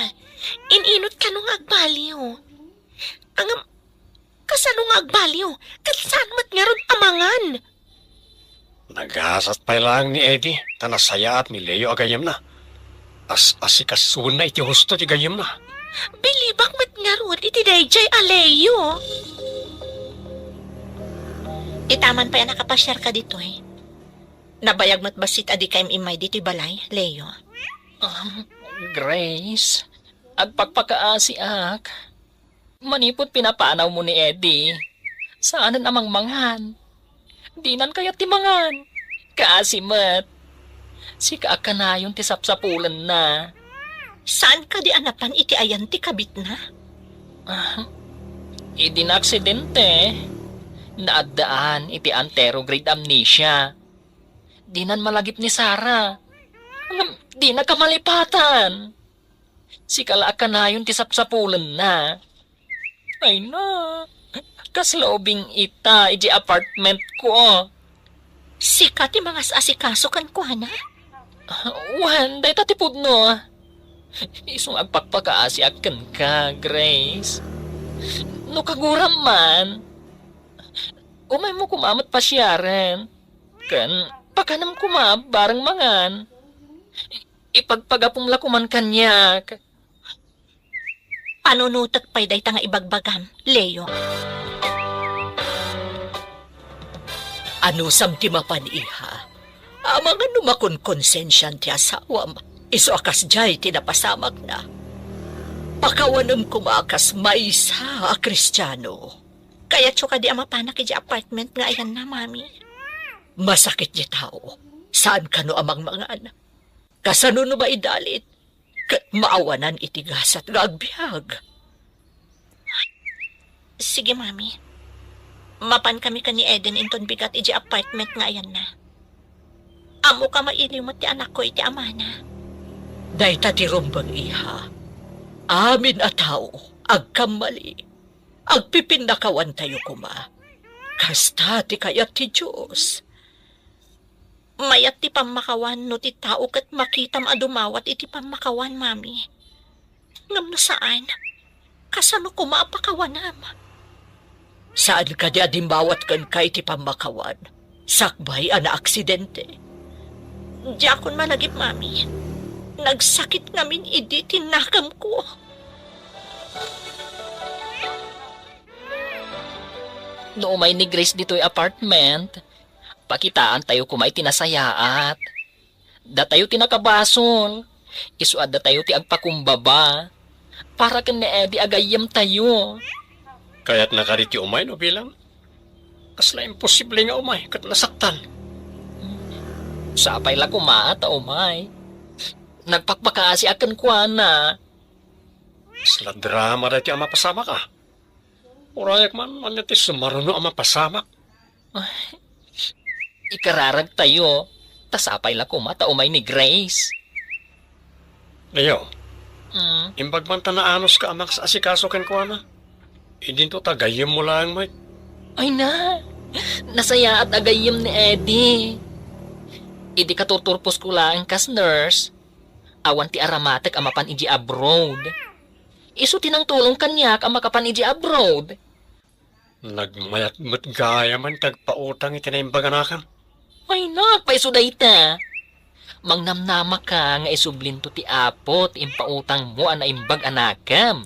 In-inot kano nga agbaliw? Ngem, kasano nga agbaliw? Ket saan met ngarud a mangan? Nagasat pay laeng ni Eddie, ta nasayaat ni Leo a gayyemna. As-asikasuenna iti husto ti gayyemna. Bilibak met ngarud iti daydiay a Leo. Itaman pay a nakapasiarka ditoy. Nabayag met bassit a dikam immay ditoy balay, Leo. Um, Grace, agpakpakaasiak. Manipud pinapanawmo ni Eddie, saanen a mangmangan. Dinan kayat ti mangan. Kaasi met. Sika a kanayon ti sapsapulenna. Saan kadi a napan iti ayan ti kabitna? Ah, idi naaksidente, naaddaan iti anterograde amnesia. Dinan malagip ni Sarah. Ngem, dina kamalipatan. Sika la a kanayon ti sapsapulenna. Ay na, kasla ubing ita iti apartment ko. Sika ti mangas-asikaso kenkuana? Wen, dayta ti pudno. Isu nga agpakpakaasiak kenka, Grace. No kaguram man, umaymo koma met pasiaren. Ken pakanem koma bareng mangan. Ipagpagapum la koman kaniak. Panunotek pay dayta nga ibagbagam, Leo. Anusam ti mapan, iha? Amangan no makonkonsensian ti asawam, isu a kasdiay ti napasamakna. Pakawanem koma a kas maysa a Kristiano. Kayatyo kadi a mapanak idiay apartment nga ayanna, Mami? Masakit ti tao. Saan kano a mangmangan? Kasano no maidalit ket maawanan iti gasat nga agbiag? Sige, Mami. Mapankami ken ni Eden inton bigat idiay apartment nga ayanna. Ammok a mailiw met ti anakko iti amana. Dayta ti rumbeng, iha. Amin a tao agkammali. Agpipinnakawantayo koma. Kasta ti kayat ti Dios. Mayat ti pammakawan no ti tao ket makitam a dumawat iti pammakawan, Mami. Ngem no saan, kasano koma a pakawanam? Saan kadi a dimmawat kenka iti pammakawan sakbay a naaksidente? Diakon malagip, Mami. Nagsakit ngamin idi ti nakamko. No umay ni Grace ditoy apartment, pakitaantayo koma iti nasayaat. Datayo ti nakabasol. Isu a datayo ti agpakumbaba. Para ken ni Eddie a gayyemtayo. Kayatna kadi ti umay no bilang? Kasla imposible nga umay ket nasaktan. Sapay la koma ta umay. Nagpakpakaasiak kenkuana. Kasla drama daytoy a mapasamak, a. Urayak man, ania ti sumaruno a mapasamak? Ay, ikararagtayo, ta sapay la koma ta umay ni Grace. Leo, Mm. imbag man ta naanuska a makasasikaso kenkuana. Idinto ta gayyemmo laeng met. Ay na, nasayaat a gayyem ni Eddie. Idi katurturposko laeng kas nurse, awan ti aramatek a mapan idiay abroad. Isu ti nangtulong kaniak a makapan idiay abroad. Nagmayat met gayam ti agpautang iti naimbag a nakem. Ay, nagpaiso dayta. Mangnamnamaka nga isublinto ti Apo ti impautangmo a naimbag a nakem.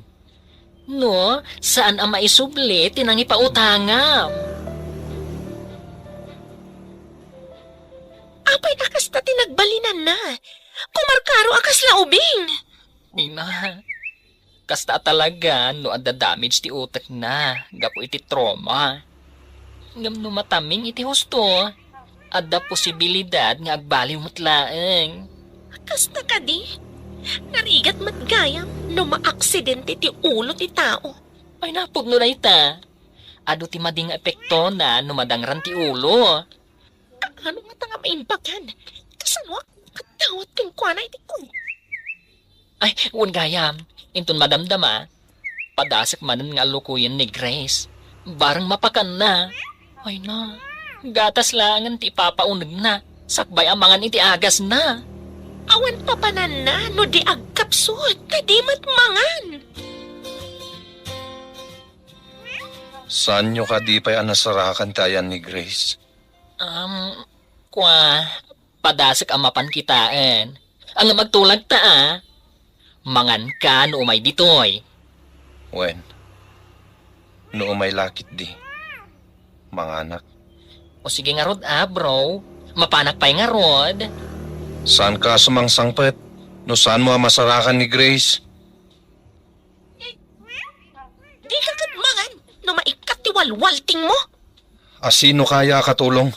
No, saan a maisubli ti nangipautangam. Apay a kasta ti nagbalinanna? Kumarkaro a kasla ubing. Nina, kasta a talaga no adda damage ti utekna gapu iti trauma. Ngem no mataming iti husto, adda posibilidad nga agbaliw met laeng. Kasta kadi? Narigat met gayam no maaksidente ti ulo ti tao. Ay, napudno dayta. Adu ti madi nga epektona no madangran ti ulo. Kaano ngata nga maimbagan? Kasanoak kadawat kenkuana iti kwarto? Ay, wen gayam, inton madamdama, padasek manen nga allukoyen ni Grace. Bareng mapakanna. Ay na, gatas laengen ti ipapaunegna, sakbay a mangan iti agasna. Awan papananna no di agkapsut, ta di met mangan. Saanyo kadi pay a nasarakan ti ayan ni Grace? Um, kua, padasek a mapan kitaen. Ngem agtulagta a. Manganka no umay ditoy. Wen, no umay la ketdi, manganak. O sige ngarud a, bro. Mapanak pay ngarud. Saanka a sumangsangpet no saanmo a masarakan ni Grace? Dika ket mangan no maikkat ti walwaltingmo. A sino kaya a katulong?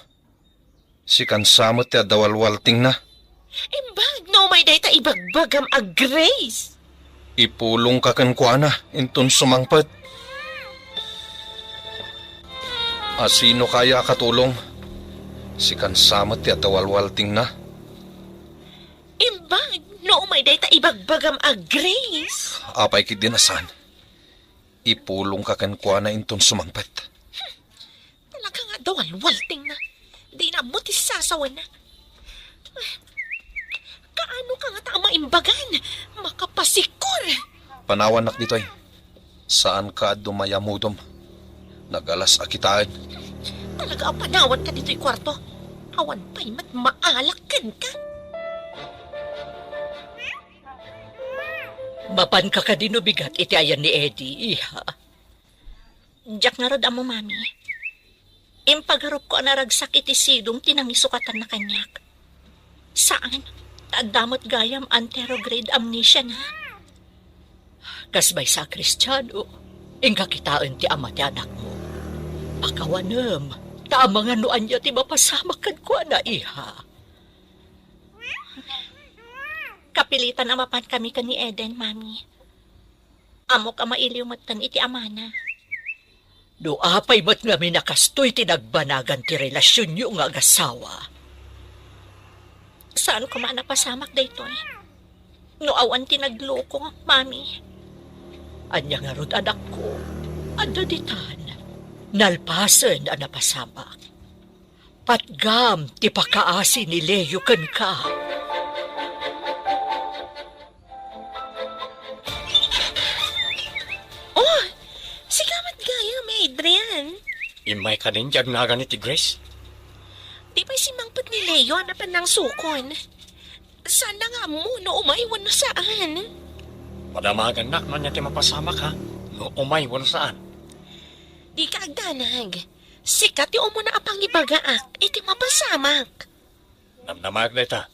Sikan sa met ti adda walwaltingna. Imbag no umay dayta ibagbagam a Grace. Ipulongka kenkuana inton sumangpet. A sino kaya a katulong? Sikan sa met ti adda walwaltingna. Imbag no umay dayta ibagbagam a Grace. Apay ketdin a saan? Ipulongka kenkuana inton sumangpet. Talaga nga adda walwaltingna. Dina ammo ti sasawana. Kaano ka ngata a maimbagan? Makapasikor! Panawannak ditoy. Saanka a dumayamudom. Nagalas a kitaen. Talaga a panawanka ditoy kuarto. Awan pay met maalak kenka. Mapanka kadi no bigat iti ayan ni Eddie, iha? Diak ngarud ammo, Mami. Impagarupko a naragsak iti sidong ti nangisukatanna kaniak. Saan, ta adda met gayam anterograde amnesiana. Kas maysa a Kristiano, inka kitaen ti ama ti anakmo. Pakawanem, ta amangan no ania ti mapasamak kenkuana, iha. Kapilitan a mapankami ken ni Eden, Mami. Ammok a mailiw metten iti amana. No apay met ngamin a kastoy ti nagbanagan ti relasionyo nga agasawa? Saan koma a napasamak daytoy? No awan ti nagloko, Mami. Ania ngarud, anakko? Adda ditan. Nalpasen a napasamak. Patgam ti pakaasi ni Leo kenka. Oh, sika met gayam, Adrian. Immay kadin ti agnagan iti Grace? Di pay simmangpet ni Leo a napan nangsukon. Saanna nga ammo no umay wenno saan. Padamagannak no ania ti mapasamak, ha? No umay wenno saan. Dika agdanag. Sika ti umuna a pangibagaak iti mapasamak. Namnamaak dayta.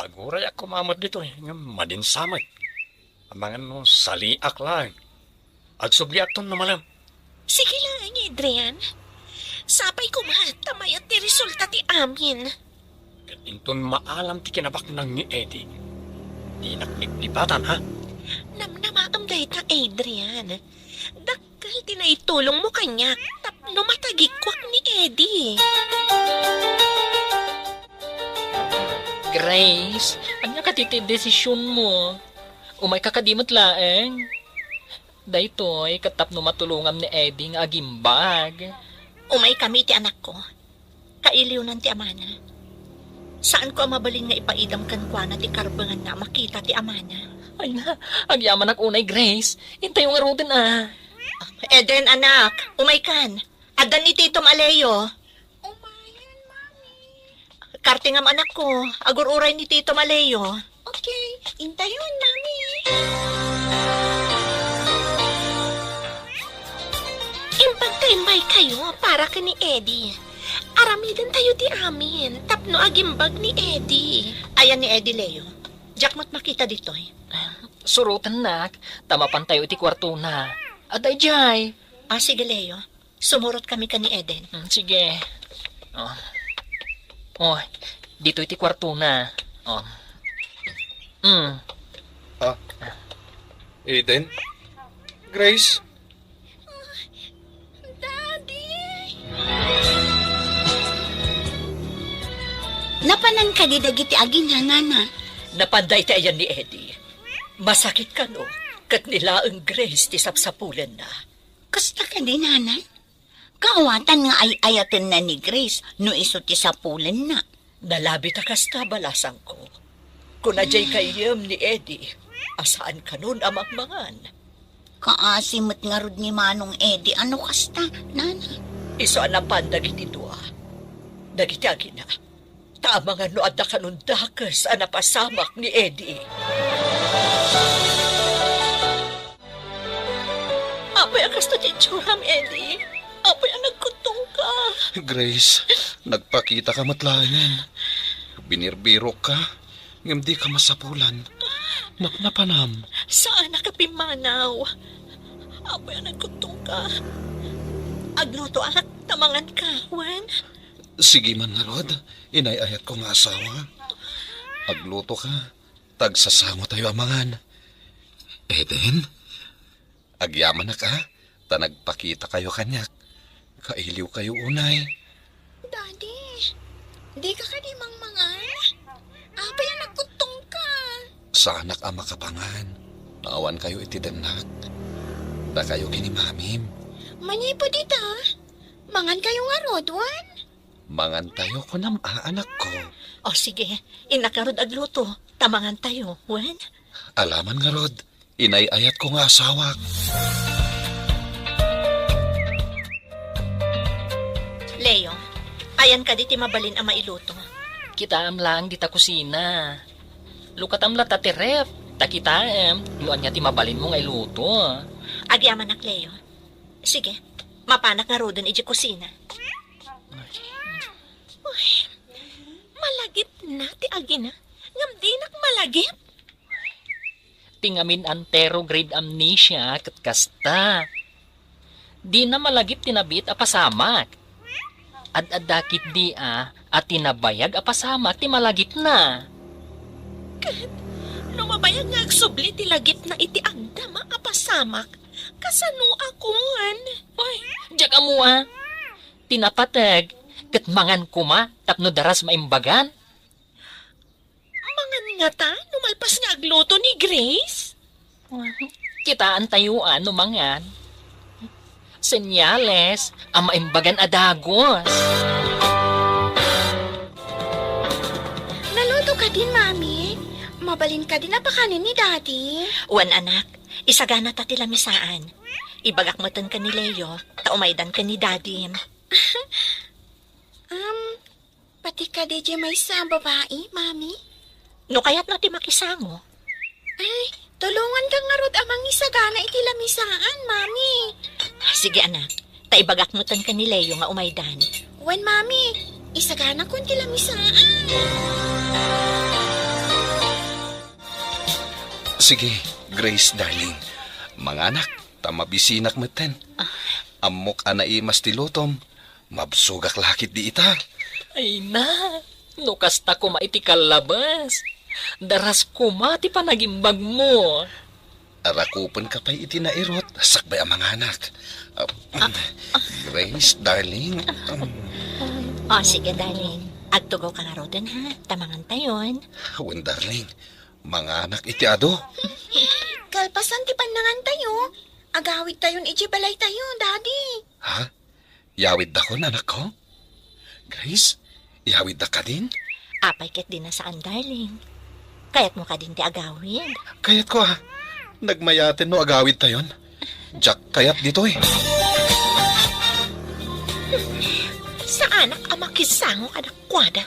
Agurayak koma met ditoy, ngem madinsa met. Amangan no saliak laeng. Agsubliakton no malem. Sige laeng, Adrian. Sapay koma ta mayat ti resulta ti amin. Ket inton maalam ti kinabaknang ni Eddie, dinak liplipatan, ha? Namnamaem dayta, Adrian. Dakkel ti naitulongmo kaniak tapno matagikuak ni Eddie. Grace, ania kadi ti desisionmo? Umayka kadi met laeng? Daytoy ket tapno matulongam ni Eddie nga agimbag. Umaykami iti anakko. Kailiwnan ti amana. Saanko a mabalin nga ipaidam kenkuana ti karbenganna a makita ti amana. Ay na, agyamanak unay, Grace. Intayo ngaruden a. Eden, anak, umaykan. Adda ni Tito Maleo. Umayen, Mami. Kartingam, anakko. Agur-uray ni Tito Maleo. Okay, intayon, Mami. Imbag ta immaykayo para ken ni Eddie. Aramidentayo ti amin tapno agimbag ni Eddie. Ayan ni Eddie, Leo. Diak met makita ditoy. Surotennak, ta mapantayo iti kuartona. Adda idiay. Ah, sige, Leo. Sumurot kami kan ni Eden. Mm, sige. Oh. Oh, ditoy ti kuartona. Oh. Mm. Ah, Eden? Grace? Daddy! Napanan kadi dagiti agina, Nana? Napan dayta ayan ni Eddie. Masakit kano, ket ni laeng Grace ti sapsapulenna. Kasta kadi, Nana? Kaawatan nga ay-ayatenna ni Grace no isu ti sapulenna. Nalabi ta kasta, balasangko. Kuna diay gayyem ni Eddie, a saan kanon a mangmangan. Kaasi met ngarud ni Manong Eddie a no kasta, Nana. Isu a napan dagiti dua, dagiti agina, ta amangan no adda kanon dakes a napasamak ni Eddie. Apay a kasta ti itsuram, Eddie? Apay a nagkuttongka? Grace, nagpakitaka met laengen. Binirbirokka, ngem dika masapulan. Napnapanam? Saanak a pimmanaw. Apay a nagkuttongka? Aglutoak, ta manganka, wen? Sige man ngarud, inay-ayatko nga asawa. Aglutoka, ta agsasangotayo a mangan. Eden? Agyamanak a, ta nagpakitakayo kaniak. Kailiwkayo unay. Daddy, dika kadi mangmangan? Apay a nagkuttongka? Saanak a makapangan. Awankayo iti dennak. Dakayo ken ni Mamim. Manipud ita, mangankayo ngarud, wen? Mangantayo, kunam a, anakko. O, sige. Innak ngarud agluto, ta mangantayo, wen? Alaman ngarud, inay-ayatko nga asawak. Leo, ayan kadi ti mabalin a mailuto? Kitaem laeng dita kusina. Lukatam latta ti ref, ta kitaem no ania ti mabalinmo nga iluto. Agyamanak, Leo. Sige, mapanak ngaruden idiay kusina. Uy, malagipna ti agina, ngem dinak malagip. Ti ngamin-antero grade amnesia ket kasta. Dina malagip ti nabiit a pasamak. Ad-adda ketdi a, a ti nabayag a pasamak ti malagipna. Ket no mabayag nga agsubli ti lagipna iti agdama a pasamak, kasano a kun? Uy, diak ammo a. Ti napateg, ket mangan koma tapno daras maimbagan. Mangan ngata no malpas nga agluto ni Grace? Kitaentayo a no mangan. Senyales a maimbagan a dagus. Naluto kadin, Mami? Mabalin kadin a pakanen ni Daddy? Wen, anak. Isagana ta ti lamisaan. Ibagak metten ken ni Leo, ta umaydan ken ni Daddy. Um, pati kadi diay maysa a babai, Mami? No kayatna ti makisango. Ay, tulonganka ngarud a mangisagana iti lamisaan, Mami. Sige, anak. Ta ibagak metten ken ni Leo nga umaydan. Wen, Mami, isaganakon ti lamisaan. Sige, Grace, darling. Manganak, ta mabisinak metten. Ah. Ammok a naimas ti lutom. Mabsogak la ketdi ita. Ay na, no kasta koma iti kallabas, daras koma ti panagimbagmo. Rakupenka pay iti nairut, sakbay a manganak. Ah, Grace, darling. Um. O, sige, darling. Agtugawka ngaruden, ha? Ta mangantayon. Wen, darling. Manganak iti adu. Kalpasan ti pannangantayo, agawidtayon idiay balaytayo, Daddy. Ha? Yawiddakon, anakko? Grace, yawiddak kadin? Apay ket di na saan, darling? Kayatmo kadin ti agawid? Kayatko a. Nagmayaten no agawidtayon. Diak kayat ditoy. Saanak a makisango kadakuada.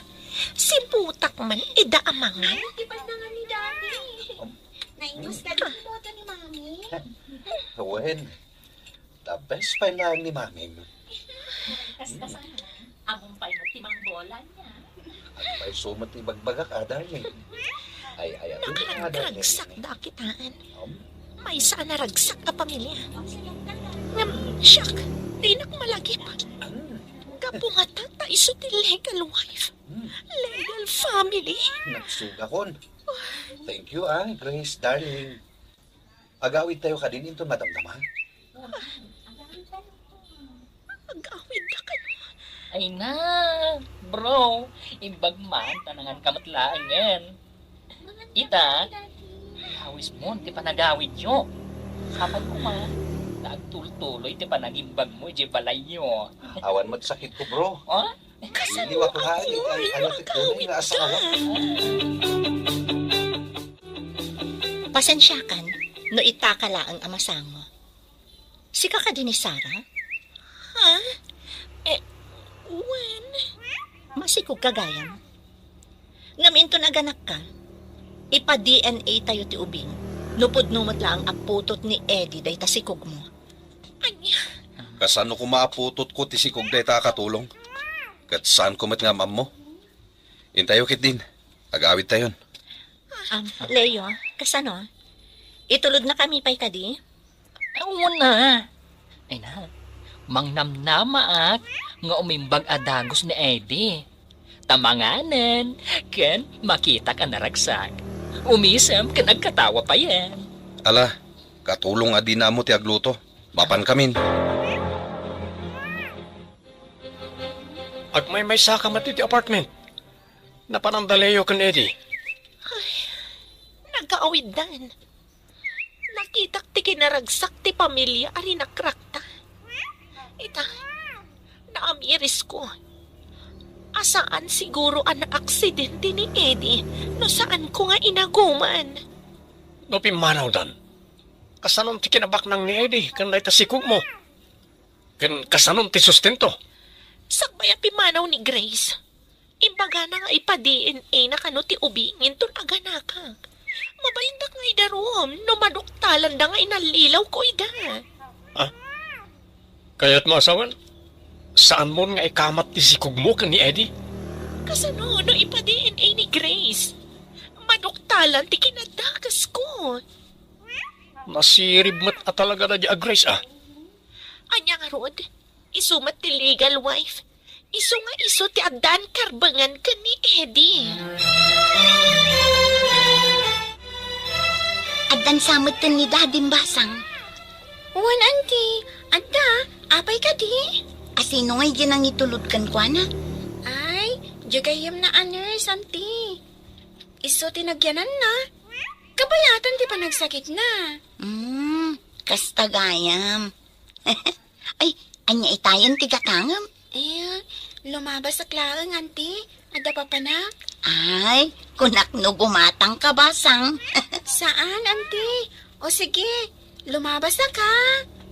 Sibutak man ida a mangan. Ay, di pa na nga ni Daddy. Naimas ka din mo ni Mami. Wen, the best pay laeng ni Mamim. Kas-, kas-, among pay mo ti mangbola niya. Agpayso met ti ibagbagak, a, darling. Ay, ay, adu, a, darling. Nakaragsak da kitaan. Um? Maysa a naragsak a pamilya. Ngem, siak, dinak malagip. Gapu ngata ta isu ti legal wife. Hmm. Legal family. Nagsugakon. Thank you, ah, Grace, darling. Agawidtayo kadin inton madamdama. Agawidda kano. Ay na, bro, imbag man, tanangan ka met laengen. Ita, awismon ti panagawidyo. Sapay koma, ta agtultuloy ti panagimbagmo idiay balayyo. Awan met sakitko, bro. Oh? Kasano Iliwak laeng iti ay-ayaw ti tunay nga asawa. Pasensiakan no itaka laeng a masango. Sika kadi ni Sarah? Ha? Eh, wen. Masikog ka gayam. Ngem inton aganakka, ipa-D N A tayo ti ubing. No pudno met laeng a putot ni Eddie dayta sikogmo. Ania? Kasano koma a putotko ti sikog dayta a katulong? Ket saanko met nga am-ammo. Intayo ketdin. Agawidtayon. Ah, Leo, kasano? Itulodnakami pay kadi? Awan na. Ay na, mangnamnamaak nga umimbag a dagus ni Eddie. Tamanganen, ken makitak a naragsak. Umisem ken agkatawa payen. Ala, katulong a dina ammo ti agluto. Mapankamin. Agmaymaysaka met iti apartment. Napanan da Leo ken Eddie. Ay, nagawiddan. Nakitak ti kinaragsak ti pamilia a rinakrakta. Ita, naamirisko. A saan siguro a naaksidente ni Eddie no saanko nga inaguman. No pimmanawdan, kasanon ti kinabaknang ni Eddie ken dayta sikogmo? Ken kasanon ti sustento? Sakbay a pimmanaw ni Grace, imbagana nga ipa-D N A na kano ti ubing inton aganakak. Mabalindak nga idarum no maduktalanda nga inallilawko ida. Ah? Kayatmo a sawen, saanmon nga ikamat ti sikogmo ken ni Eddie? Kasano no ipa-D N A ni Grace? Maduktalan ti kinadakasko. Nasirib met a talaga da di a Grace, ah. Ania ngarud? Isu met ti legal wife. Isu nga isu ti addan karbengan ken ni Eddie. Addan sa met ken ni Daddy Basang. Wen, Auntie. Adda, apay kadi? A sino ngay diay nangitulod kenkuana? Ay, diay gayyemna a nurse, Auntie. Isu ti nagyananna. Kabayatan ti panagsakitna. Hmm, kasta gayam. Ay, ania itayen ti gatangem? Eh, lumabasak laeng, Auntie. Adda papanak? Ay, kunak no gumatangka, Basang. Saan, Auntie? O sige, lumabasak, ha?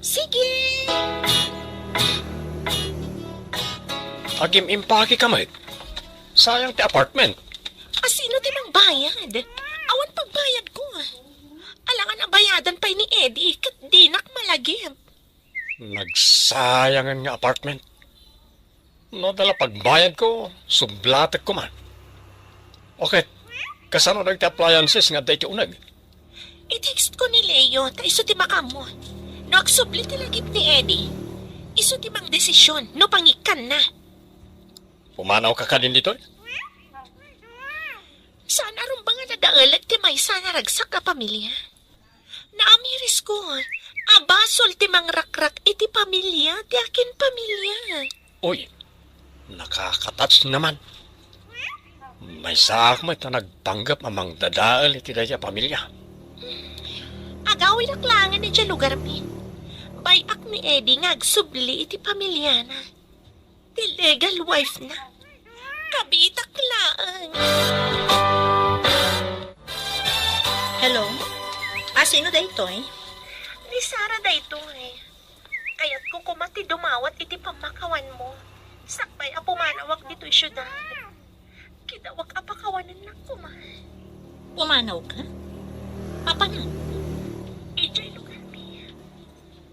Sige! Agim-impakeka met. Sayang ti apartment. A sino ti mangbayad? Awan pagbayadko. Alangan a bayadan pay ni Eddie, ket dinak malagip. Nagsayangen nga apartment. No adda la pagbayadko, sublatek koma. O ket, kasano dagiti appliances nga adda iti uneg? I-text ko ni Leo, ta isu ti makaammo. No agsubli ti lagip ni Eddie, isu ti mangdesision no pangikkanna. Pumanawka kadin ditoy? Saan a rumbeng a nadaelek ti maysa a naragsak a pamilia? Naamirisko a basol ti mangrakrak iti pamilia ti akin pamilia. Uy, nakakatouch naman. Maysaak met a nagpanggep a mangdadael iti dayta a pamilia. Agawidak laengen idiay lugarmi. Bay-ak ni Eddie nga agsubli iti pamiliana. Ti legal wife na. Kabitak laeng. Hello? A sino daytoy? Ni Sarah daytoy. Kayatko koma ti dumawat iti pammakawanmo. Sakbay a pumanawak ditoy siudad. Kidawak a pakawanennak koma. Pumanawka? Apanan? Idiay lugarmi.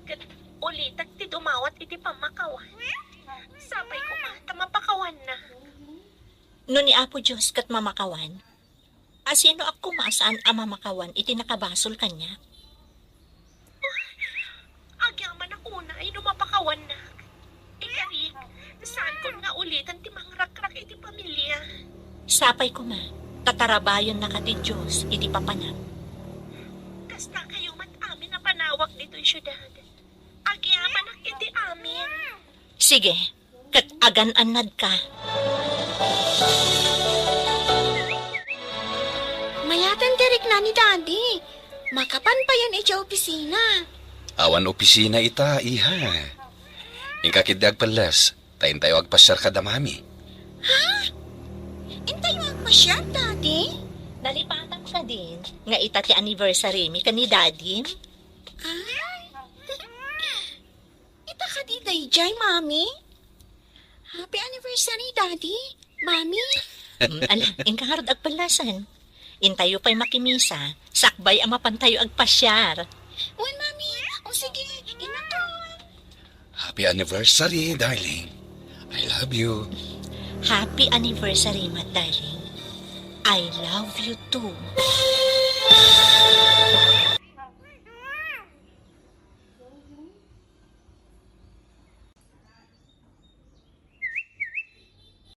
Ket ulitek ti dumawat iti pammakawan. Sapay koma ta mapakawannak. No ni Apo Dios ket mamakawan, a sinoak koma a saan a mamakawan iti nakabasol kaniak? Agyamanak unay no mapakawannak. Kun nga ulitan ti mangrakrak iti pamilia. Sapay koma, tatarabayennaka ti Dios iti papanam. Kasta kayo met amin a panawak ditoy siudad. Agyamanak iti amin. Sige, ket agan-annadka. Mayaten ti rikna ni Daddy. Makapan payen iti opisina. Awan opisina ita, iha. Inka ketdi agpelles, ta intayo agpasiar kada Mami. Ha? Intayo agpasiar, Daddy? Nalipatan kadin nga ita ti anniversary mi ken ni Daddy? Ah? Ita kadi daydiay, Mami? Happy anniversary, Daddy. Mami? Mm, ala, inka ngarud agpallasan. Intayo pay makimisa, sakbay a mapantayo agpasiar. Wen, Mami. O sige, inaka. Happy anniversary, darling. I love you. Happy anniversary, my darling. I love you too.